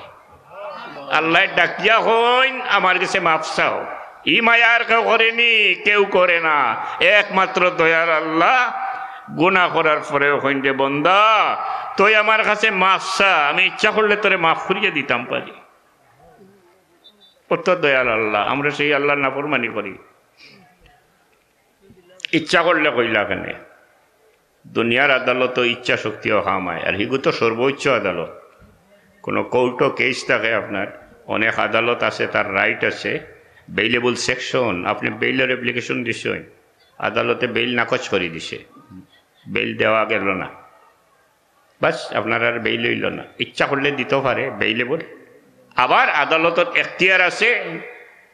আল্লায় ডাকিয়া কইন, "আমার কাছে মাফ চাও।" ই মায়া আর কেউ করেনি, কেউ করে না, একমাত্র দয়ার আল্লাহ। গুনা করার পরেও কইন, "রে বন্দা, তুই আমার কাছে মাফ চা, আমি ইচ্ছা করলে তোরে মাফ করিয়া দিতাম পারি।" অত দয়াল আল্লাহ, আমরা সেই আল্লার নাফরমানি করি। ইচ্ছা করলে কইলা কেনে? দুনিয়ার আদালতো ইচ্ছা শক্তিও কাম অয়, আর হিগু তো সর্বোচ্চ আদালত। কোনো কোর্টো কেস থাকে আপনার, অনেক আদালত আছে, তার রাইট আছে, বেইলেবল সেকশন, আপনে বেইলর অ্যাপ্লিকেশন দিছইন, আদালতে বেইল নাকচ করি দিছে, বেইল দেওয়া গেল না। বাস, আপনার আর বেইল অইল না। ইচ্ছা করলে দিতেও পারে বেইলেবল। আবার আদালতর এখতিয়ার আছে,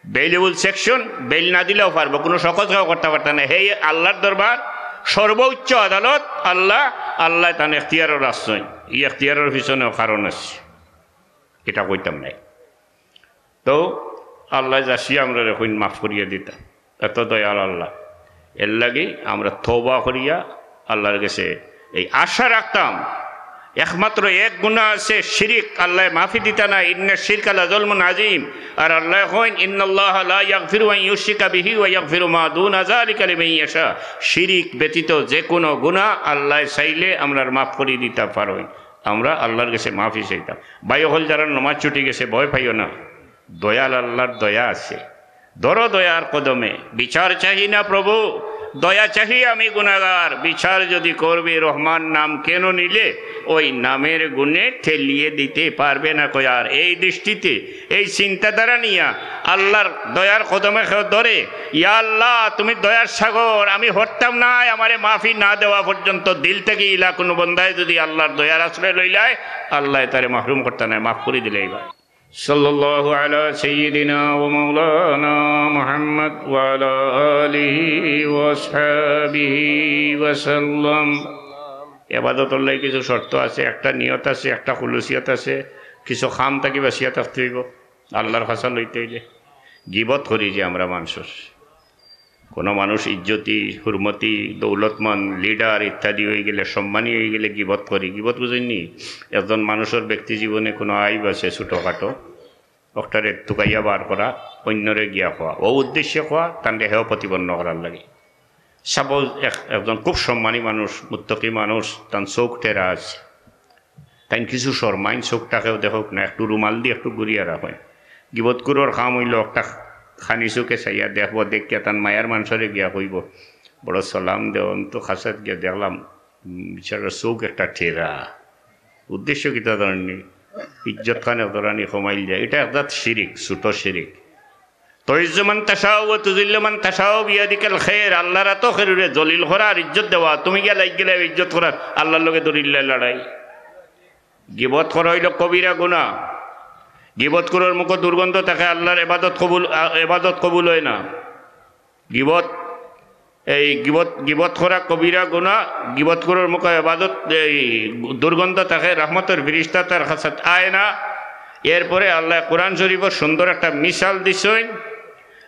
বেইলেবল সেকশন, বেইল না দিলেও পারবো, কুনু শকত কেউ করতা পারতা নায়। হেই আল্লার দরবার, সর্বোচ্চ আদালত আল্লা, আল্লায় তান এখতিয়ারও রাখছইন, ই এখতিয়ারর পিছনেও কারণ আছে, ইটা কইতাম নায়। তো আল্লায় যাচিয়া আমরারে কইন মাফ করিয়া দিতা, এত দয়াল আল্লা। এরলাগি আমরা তওবা করিয়া আল্লার গেছে এই আশা রাখতাম। একমাত্র এক গুনা আছে শিরিক, আল্লায় মাফি দিতা নায়, ইন্না শিরকা লাযুলমুন আযীম। আর আল্লায় কইন, ইন্নাল্লাহা লা ইয়াগফিরু আন ইউশরিকা বিহি ওয়া ইয়াগফিরু মা দুনা যালিকা লিমান ইয়াশা। শিরিক ব্যতীত যে কুনু গুনা আল্লায় চাইলে আমরার মাফ করি দিতা পারইন। আমরা আল্লার গেছে মাফি চাইতাম। ভাই অকল, যারার নমাজ ছুটি গেছে, ভয় পাইও না, দয়াল আল্লার দয়া আছে। ধরো দয়ার কদমে, বিচার চাহি না প্রভু, দয়া চাহি আমি গুনাগার। বিচার যদি করবে রহমান নাম কেন নিলে, ওই নামের গুণে ঠেলিয়ে দিতে পারবে না কয়ার। এই দৃষ্টিতে, এই চিন্তাধারা নিয়া আল্লার দয়ার কদমে কেউ ধরে, ইয়া আল্লাহ, তুমি দয়ার সাগর, আমি হরতাম নায়, আমারে মাফি না দেওয়া পর্যন্ত দিল থাকি ইলা কুনু বন্দায় যদি আল্লার দয়ার আশ্রয় লইলায়, আল্লায় তারে মাহরুম করতা নায়, মাফ করি দিলাইবা। সাল্লাল্লাহু আলা সাইয়্যিদিনা ওয়া মাওলানা মুহাম্মদ ওয়া আলা আলিহি ওয়া আসহাবিহি ওয়া সাল্লাম। এবাদতর লাগি কিছু শর্ত আছে, একটা নিয়ত আছে, একটা খুলুসিয়ত আছে, কিছু কাম থাকি বাচিয়া থাকতে অইবো। আল্লার খাছা লইতে অইলে গিবত করি যে আমরা মানষর, কুনু মানুষ ইজ্জতি, হুরমতি, দৌলতমান, লিডার ইত্যাদি অইগেলে, সম্মানী অইগেলে গিবত করি। গিবত বুঝইননি? একজন মানষর ব্যক্তি জীবনে কুনু আইব আছে ছোটখাটো, অকটারে তুকাইয়া বার করা, অইন্যরে গিয়া কওয়া, অউ উদ্দেশ্যে কওয়া, তানরে হেয় প্রতিপন্ন করার লাগি। সাপোজ এক-, একজন খুব সম্মানী মানুষ, মুত্তকি মানুষ, তান চউখ টেরা আছে, তাইন কিছু শরমাইন, চউখটাকেও দেখউক না, একটু রুমাল দি একটু ঘুরিয়া রাখইন। গিবতখুরর কাম অইলো একটা খানি চউখে চাইয়া দেখবো, দেখিয়া তান মায়ার মানষরে গিয়া কইবো, "বড় সালাম দেও, আমি তো খাছাত গিয়া দেখলাম, উম, বিচারর চউখ একটা টেরা।" উদ্দেশ্য কিতা জানইননি? ইজ্জত খান এক ধরনি কমাইল যায়। ইটা এক জাত শিরিক, ছোট শিরিক। তুইজ্জু মান তাশাউ ওয়া তুযিল্লু মান তাশাউ বিয়াদিকাল খায়র। আল্লার আতো খেরুরে জলিল করা আর ইজ্জত দেওয়া। তুমি গিয়া লাগি গেলে ইজ্জত করার, আল্লার লগে ধরিল্লায় লড়াই। গিবত করা অইলো কবিরা গুনা। গিবতখুরর মুখো দুর্গন্ধ থাকে, আল্লার এবাদত কবুল, আ, এবাদত কবুল অয় না। গিবত, এই গিবত, গিবত করা কবিরা গুনা, গিবতখুরর মুখো এবাদত, এই দুর্গন্ধ থাকে, রহমতর ফিরিস্তা তার খাছাত আয় না। এরপরে আল্লায় কোরআন শরিফো সুন্দর একটা মিসাল দিছইন,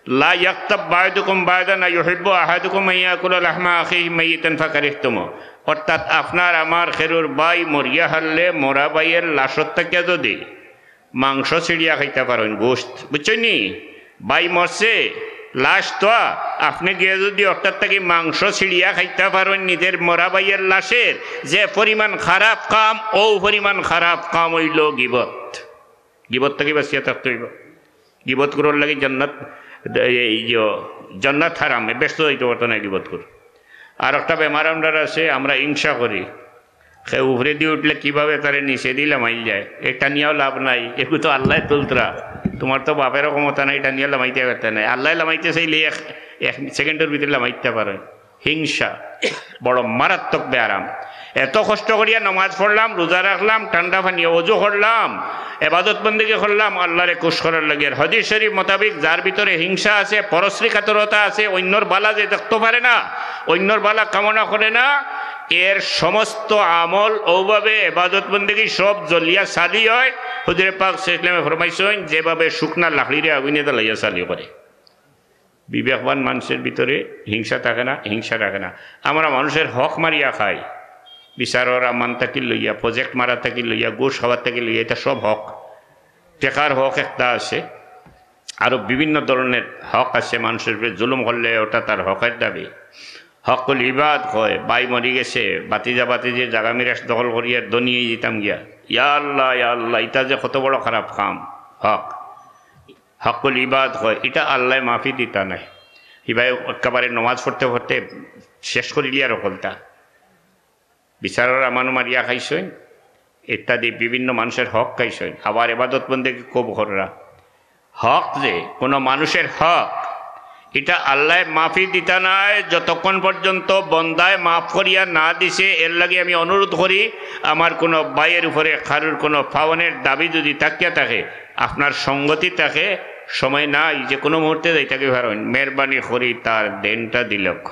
"লা ইয়াগতাব বা'দুকুম বা'দান আইয়ুহিব্বু আহাদুকুম আন ইয়াকুলা লাহমা আখিহি মাইয়িতান ফাকারিহতুমুহ।" অর্থাৎ আপনার আমার খেরুর ভাই মরিয়া হারলে মরা ভাইর লাশর থাকিয়া যদি মাংস ছিড়িয়া খাইতা পারইন, গোশত, বুঝছইননি? ভাই মরছে, লাশ তো, আপনে গিয়া যদি অকটার থাকি মাংস ছিড়িয়া খাইতা পারইন নিজর মরা ভাইর লাশর, যে পরিমাণ খারাপ কাম, অউ পরিমাণ খারাপ কাম অইলো গিবত। গিবত থাকি বাচিয়া থাকতে অইবো। গিবতখুরর লাগি জান্নাত, এই যে জান্নাত হারাম, বেহেস্তো যাইতো পারতো নায় গিবতখুর। আর একটা বেমার আমরার আছে, আমরা হিংসা করি। কেউ উপরেদি উঠলে কিভাবে তারে নিচেদি লামাইল যায়, ইটা নিয়াও লাভ নাই, এগু তো আল্লায় তুলতরা। তুমার তো বাপেরও ক্ষমতা নাই, ইটা নিয়া লামাইতে পারতা নায়। আল্লায় লামাইতে চাইলে এক, এক সেকেন্ডর ভিতরে লামাইতা পারে। হিংসা বড় মারাত্মক ব্যারাম। এত কষ্ট করিয়া নমাজ পড়লাম, রোজা রাখলাম, ঠান্ডা পানিয়ে অজু করলাম, এবাদত বন্দেগি করলাম, আল্লারে খুশ করার লাগি। আর হাদিস শরিফ মোতাবিক যার ভিতরে হিংসা আছে, পরশ্রীকাতরতা আছে, অইন্যর ভালা যে দেখতো পারে না, অইন্যর ভালা কামনা করে না, এর সমস্ত আমল অউভাবে এবাদত বন্দেগি সব জ্বলিয়া ছালি অয়। হুজুরে পাক সাল্লাল্লাহু আলাইহি ওয়াসাল্লামে ফরমাইছইন, যেভাবে শুকনা লাকড়িরে আগুইনে জ্বালাইয়া ছালি করে। বিবেকবান মানষর ভিতরে হিংসা থাকে না, হিংসা রাখে না। আমরা মানষর হক মারিয়া খাই, বিচারর আমান থাকি লইয়া, প্রজেক্ট মারা থাকি লইয়া, ঘুষ খাওয়ার থাকি লইয়া, ইটা সব হক। টেকার হক একটা আছে, আরো বিভিন্ন ধরনর হক আছে। মানষর উপরে জুলুম করলে ওটা তার হকর দাবি। হকুল ইবাদ কয়, ভাই মরি গেছে, ভাতিজা ভাতিজির জাগা মিরাস দখল করিয়া ধনী অইযিতাম গিয়া। ইয়া আল্লাহ, ইয়া আল্লাহ, ইটা যে কত বড় খারাপ কাম। হক, হকুল ইবাদ কয়, ইটা আল্লায় মাফি দিতা নায়। হিবায় একেবারে নমাজ পড়তে পড়তে শেষ করিলিয়ার হকলতা। বিচারর আমানো মারিয়া খাইছইন, ইত্যাদি বিভিন্ন মানষর হক খাইছইন, আবার এবাদত বন্দেগি খুব কররা। হক যে কুনু মানষর হক, ইটা আল্লায় মাফি দিতা নায় যতক্ষণ পর্যন্ত বন্দায় মাফ করিয়া না দিছে। এরলাগি আমি অনুরোধ করি, আমার কুনু ভাইর উপরে কারুর কুনু পাওনের দাবি যদি থাকিয়া থাকে, আপনার সঙ্গতি থাকে, সময় নাই, যে কোনো মুহূর্তে যাইতাকে পারইন, মেহরবানি করি তার দেনটা দিলক।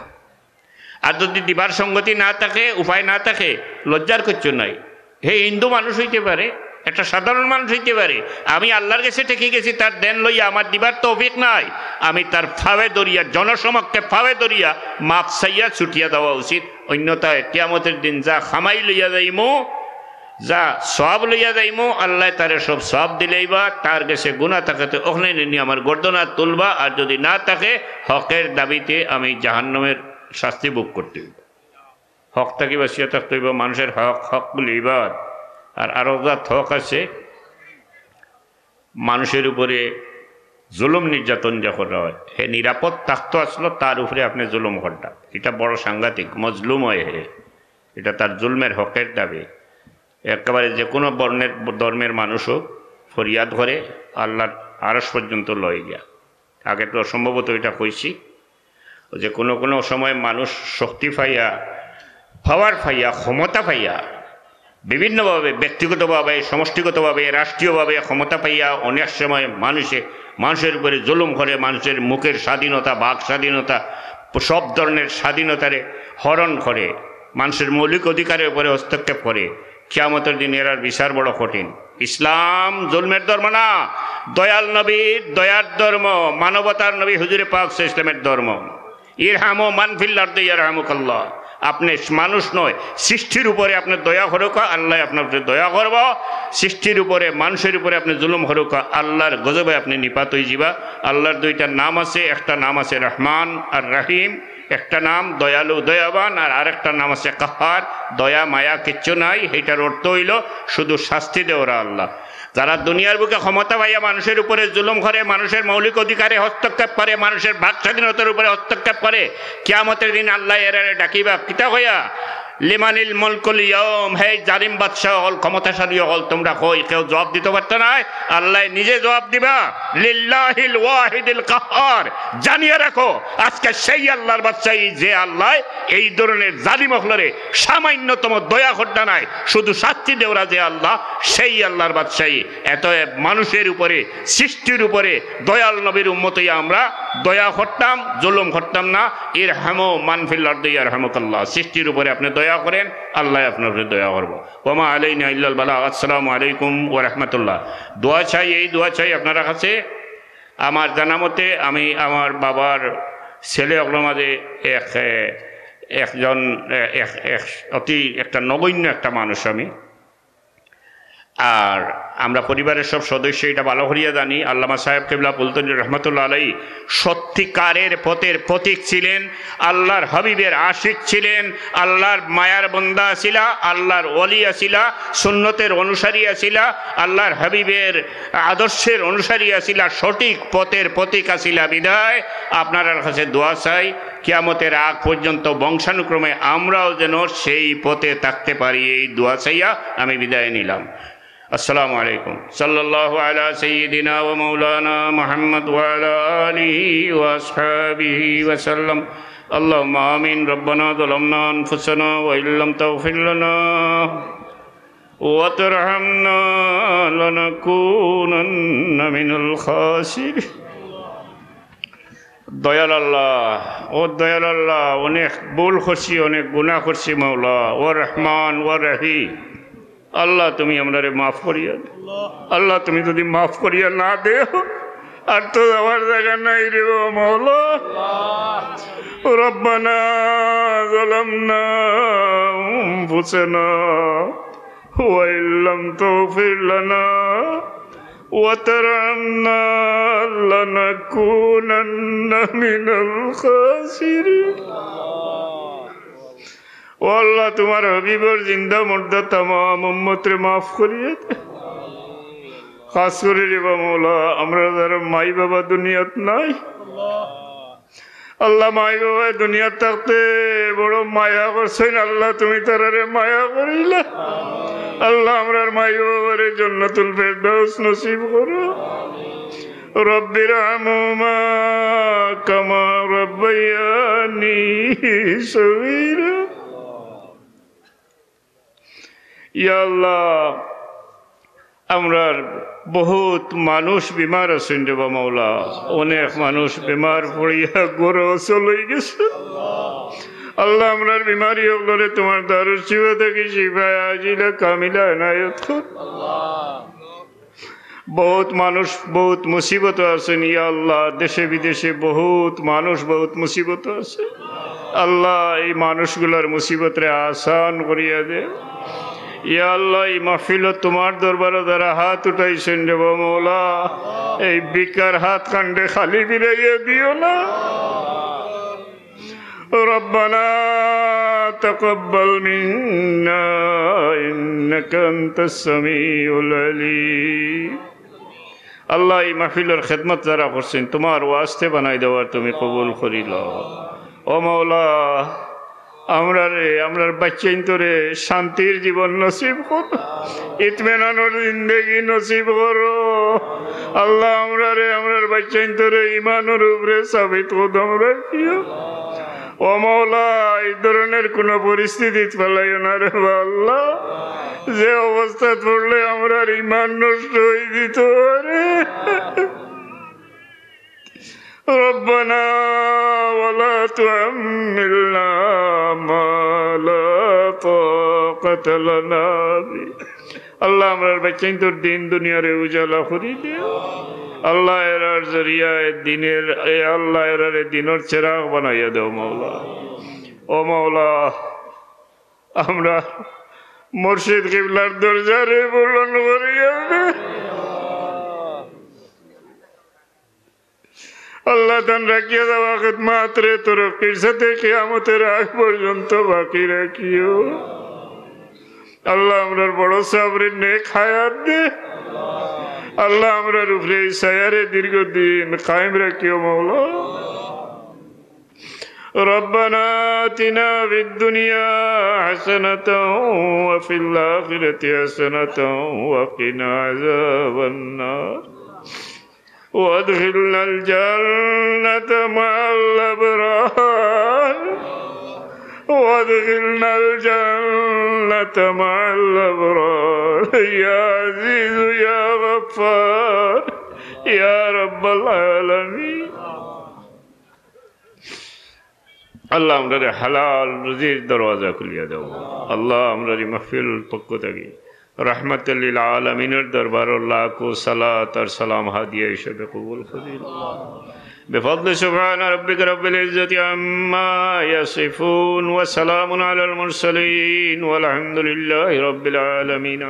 আর যদি দিবার সঙ্গতি না থাকে, উপায় না থাকে, লজ্জার কিচ্ছু নাই। হে হিন্দু মানুষ হইতে পারে, একটা সাধারণ মানুষ হইতে পারে, আমি আল্লাহর গেছে ঠেকি গেছি, তার দেন লইয়া আমার দিবার তৌফিক নাই, আমি তার ফাওয়ে ধরিয়া, জনসমক্ষে ফাওয়ে ধরিয়া মাফ চাইয়া ছুটিয়া দেওয়া উচিত। অন্যথায় কিয়ামতের দিন যা কামাই লইয়া যাইমু, যা সওয়াব লইয়া যাইমু, আল্লায় তারে সব সওয়াব দিলাইবা, তার গেছে গুনা থাকাতে অখনে নিয়া আমার গর্দনা তুলবা, আর যদি না থাকে, হকের দাবিতে আমি জাহান্নামের শাস্তি ভোগ করতে হইব। হক থাকি বাঁচিয়া থাকতে হইব, মানুষের হক, হক বলে ইবাদ। আর আরো জাত হক আছে, মানুষের উপরে জুলুম নির্যাতন যে করা হয়, হে নিরাপদ থাকতো আসলো, তার উপরে আপনি জুলুম করটা, এটা বড় সাংঘাতিক, মজলুম হয় হে, এটা তার জুলমের হকের দাবি। একেবারে যে কোনো বর্ণের, ধর্মের মানুষ হোক, ফরিয়াদ করে আল্লাহর আরশ পর্যন্ত লয়ে গিয়া। আগে তো সম্ভবত এটা কইছি, যে কোনো কোনো সময় মানুষ শক্তি পাইয়া, পাওয়ার পাইয়া, ক্ষমতা পাইয়া, বিভিন্নভাবে, ব্যক্তিগতভাবে, সমষ্টিগতভাবে, রাষ্ট্রীয়ভাবে ক্ষমতা পাইয়া অনেক সময় মানুষে, মানুষের উপরে জুলুম করে, মানুষের মুখের স্বাধীনতা, বাক স্বাধীনতা, সব ধরনের স্বাধীনতারে হরণ করে, মানুষের মৌলিক অধিকারের উপরে হস্তক্ষেপ করে। কিয়ামতের দিন এরার বিচার বড় কঠিন। ইসলাম জুলমের ধর্ম না, দয়াল নবীর দয়ার ধর্ম, মানবতার নবী হুজুরে পাক সাল্লাল্লাহু আলাইহি ওয়াসাল্লামের ধর্ম। ইরহামু মান ফিল আরদি ইয়ারহামুকাল্লাহ। আপনি মানুষ নয়, সৃষ্টির উপরে আপনি দয়া করুকা, আল্লাহ আপনার উপরে দয়া করব। সৃষ্টির উপরে, মানুষের উপরে আপনি জুলুম করুকা, আল্লাহর গজবে আপনি নিপাত হয়ে যাবা। আল্লাহর দুইটা নাম আছে, একটা নাম আছে রহমান আর রাহিম। একটা নাম দয়ালু, দয়াবান, আর আরেকটা নাম আছে কাহার, দয়া মায়া কিচ্ছু নাই। এটার অর্থ হইল শুধু শাস্তি দেওরা আল্লাহ। যারা দুনিয়ার বুকে ক্ষমতা পাইয়া মানুষের উপরে জুলুম করে, মানুষের মৌলিক অধিকারে হস্তক্ষেপ করে, মানুষের বাক স্বাধীনতার উপরে হস্তক্ষেপ করে, কিয়ামতের দিন আল্লাহ এরারে ডাকিবা কিতা কইয়া? লিমানিল মুলকুল ইয়াউম, হে জালিম বাদশাহ অকল, ক্ষমতাশালী অকল, তোমরা কই? কেউ জবাব দিতে পারতো না। আল্লাহ নিজে জবাব দিবা। লিল্লাহিল ওয়াহিদিল কাহহার। জানিয়ে রাখো, আজকে সেই আল্লাহর বাদশাহী, যে আল্লাহ এই ধরনের জালিম অকলরে সামান্যতম দয়া করতা নাই, শুধু শাস্তি দেওরা যে আল্লাহ, সেই আল্লাহর বাদশাহী। এত মানুষের উপরে, সৃষ্টির উপরে দয়াল নবীর উম্মত হইয়া আমরা দয়া করতাম, জুলুম করতাম না। ইরহামু মান ফিল আরদি ইয়ারহামুকাল্লাহ। সৃষ্টির উপরে আপনি দয়া করেন, আল্লাহ আপনার উপরে দয়া করবো। ওয়া মা আলাইনা ইল্লাল বালাগ। আসসালামু আলাইকুম ওয়া রাহমাতুল্লাহ। দোয়া চাই, এই দোয়া চাই আপনার কাছে। আমার জানা মতে আমি আমার বাবার ছেলে অকলর মাঝে এক, এ, একজন, এ, এক, এক অতি একটা নগণ্য একটা মানুষ আমি। আর আমরা পরিবারের সব সদস্য এটা ভালো করিয়া জানি। আল্লামা সাহেব কিবলা ফুলতলি রহমতুল্লাহ আলাই সত্যিকারের পথের পথিক ছিলেন, আল্লাহর হাবিবের আশিক ছিলেন, আল্লাহর মায়ার বন্দা আছিলা, আল্লাহর ওলি আছিলা, সুন্নতের অনুসারী আছিলা, আল্লাহর হাবিবের আদর্শের অনুসারী আছিলা, সঠিক পথের পথিক আছিলা। বিধায় আপনারার কাছে দোয়া চাই, কিয়ামতের আগ পর্যন্ত বংশানুক্রমে আমরাও যেন সেই পথে থাকতে পারি, এই দোয়া চাইয়া আমি বিদায় নিলাম। السلام عليكم. صلى الله على سيدنا ومولانا محمد وعلى آله وأصحابه وسلم. اللهم آمين. ربنا ظلمنا أنفسنا وإن لم تغفر لنا وترحمنا لنكونن من الخاسرين. দয়াল আল্লাহ, ও দয়াল আল্লাহ, অনেক ভুল করছি, অনেক গুনাহ করছি মাওলা, ও রহমান, ও রহিম। আল্লাহ, তুমি আমরারে মাফ করিয়া দেও। আল্লাহ, তুমি যদি মাফ করিয়া না দেও, আর তো যাওয়ার জায়গা নাই রে ও মাওলা। ربنا ظلمنا أنفسنا وإن لم تغفر لنا وترحمنا لنكونن من الخاسرين. ও আল্লাহ, তোমার হাবিবর জিন্দা মুর্দা তামাম উম্মতরে মাফ করিয়া দে। খাস করি রে বা মৌলা, আমরা যারা মাই বাবা দুনিয়াত নাই, আল্লাহ, মাই বাবায় দুনিয়াত থাকতে বড় মায়া করছইন, আল্লাহ, তুমি তারারে মায়া করিলা। আল্লাহ, আমরার মাই বাবারে জান্নাতুল ফেরদাউস নসিব করো। رب ارحمهما كما ربياني صغيرا. ইয়া আল্লাহ, আমরার বহুত মানুষ বিমার আছইন রে বা মওলা, অনেক মানুষ বিমার পড়িয়া ঘরো অচল অইগেছে। আল্লাহ, আমরার বিমারি অকলরে তুমার দারুশ শিফা থাকি শিফায়ে আজিলা কামিলা এনায়েত কর। বহুত মানুষ বহুত মুসিবতো আছইন, ইয়া আল্লাহ, দেশে বিদেশে বহুত মানুষ বহুত মুসিবতো আছে। আল্লাহ, এই মানুষগুলার মুসিবতরে আসান করিয়া দে। ইয়া আল্লাহ, এই মাহফিলো তুমার দরবারো যারা হাত উঠাইছইন রে বা মওলা, এই ভিক্ষার হাত খান্ডে খালি ফিরাইয়া দিও না। ربنا تقبل منا إنك أنت السميع العليم। আল্লাহ, এই মাহফিলর খেদমত যারা করছইন, তুমার ওয়াস্তে বানাই দেওয়ার তুমি কবুল করি লও। ও মওলা, আমরারে, আমরার বাচ্চাইন্তরে শান্তির জীবন নসিব করো, ইতমিনানর জিন্দেগি নসিব করো। আল্লাহ, আমরারে, আমরার বাচ্চাইন্তরে ইমানর উপরে সাবিত কদম রাখিও। ও মওলা, এই ধরনের কোনো পরিস্থিতিত ফালাইও না রে বা আল্লাহ, যে অবস্থাত পড়লে আমরার ইমান নষ্ট অই দিতো পারে। ربنا ولا تحملنا ما لا طاقة لنا به। আল্লাহ, আমরার বাচ্চাইন্তর দিন দুনিয়ারে উজালা করি দেও। আল্লাহ, এরার জরিয়ায় দিনের, এ আল্লাহ, এরারে দিনর চেরাগ বানাইয়া দেও মওলা। ও মওলা, আমরা মুর্শিদ কিবলার দরজারে বুলন্দ করিয়া দে। আল্লাহ, তান রাখিয়া যাওয়া খেদমতরে তরক্কির সাথে কিয়ামতর আগ পর্যন্ত বাকি রাখিও। আল্লাহ, আমরার বড় সাবরে নেক হায়াত দে। আল্লাহ, আমরার উপরে এই ছায়ারে দীর্ঘদিন কায়েম রাখিও মওলা। ربنا آتنا في الدنيا حسنة وفي الآخرة حسنة وقنا عذاب النار. وأدخلنا الجنة مع الأبرار. وأدخلنا الجنة مع الأبرار. يا عزيز يا غفار يا رب العالمين. আল্লাহ, আমরারে হালাল রুজির দরওয়াজা খুলিয়া দেও। আল্লাহ, আমরারে মাহফিল পক্ষ থাকি রাহমাতাল লিল আলামিনের দরবারো লাখো সালাত আর সালাম হাদিয়া হিসাবে কবুল করি। بفضل سبحان ربك رب العزة عما يصفون وسلام على المرسلين والحمد لله رب العالمين.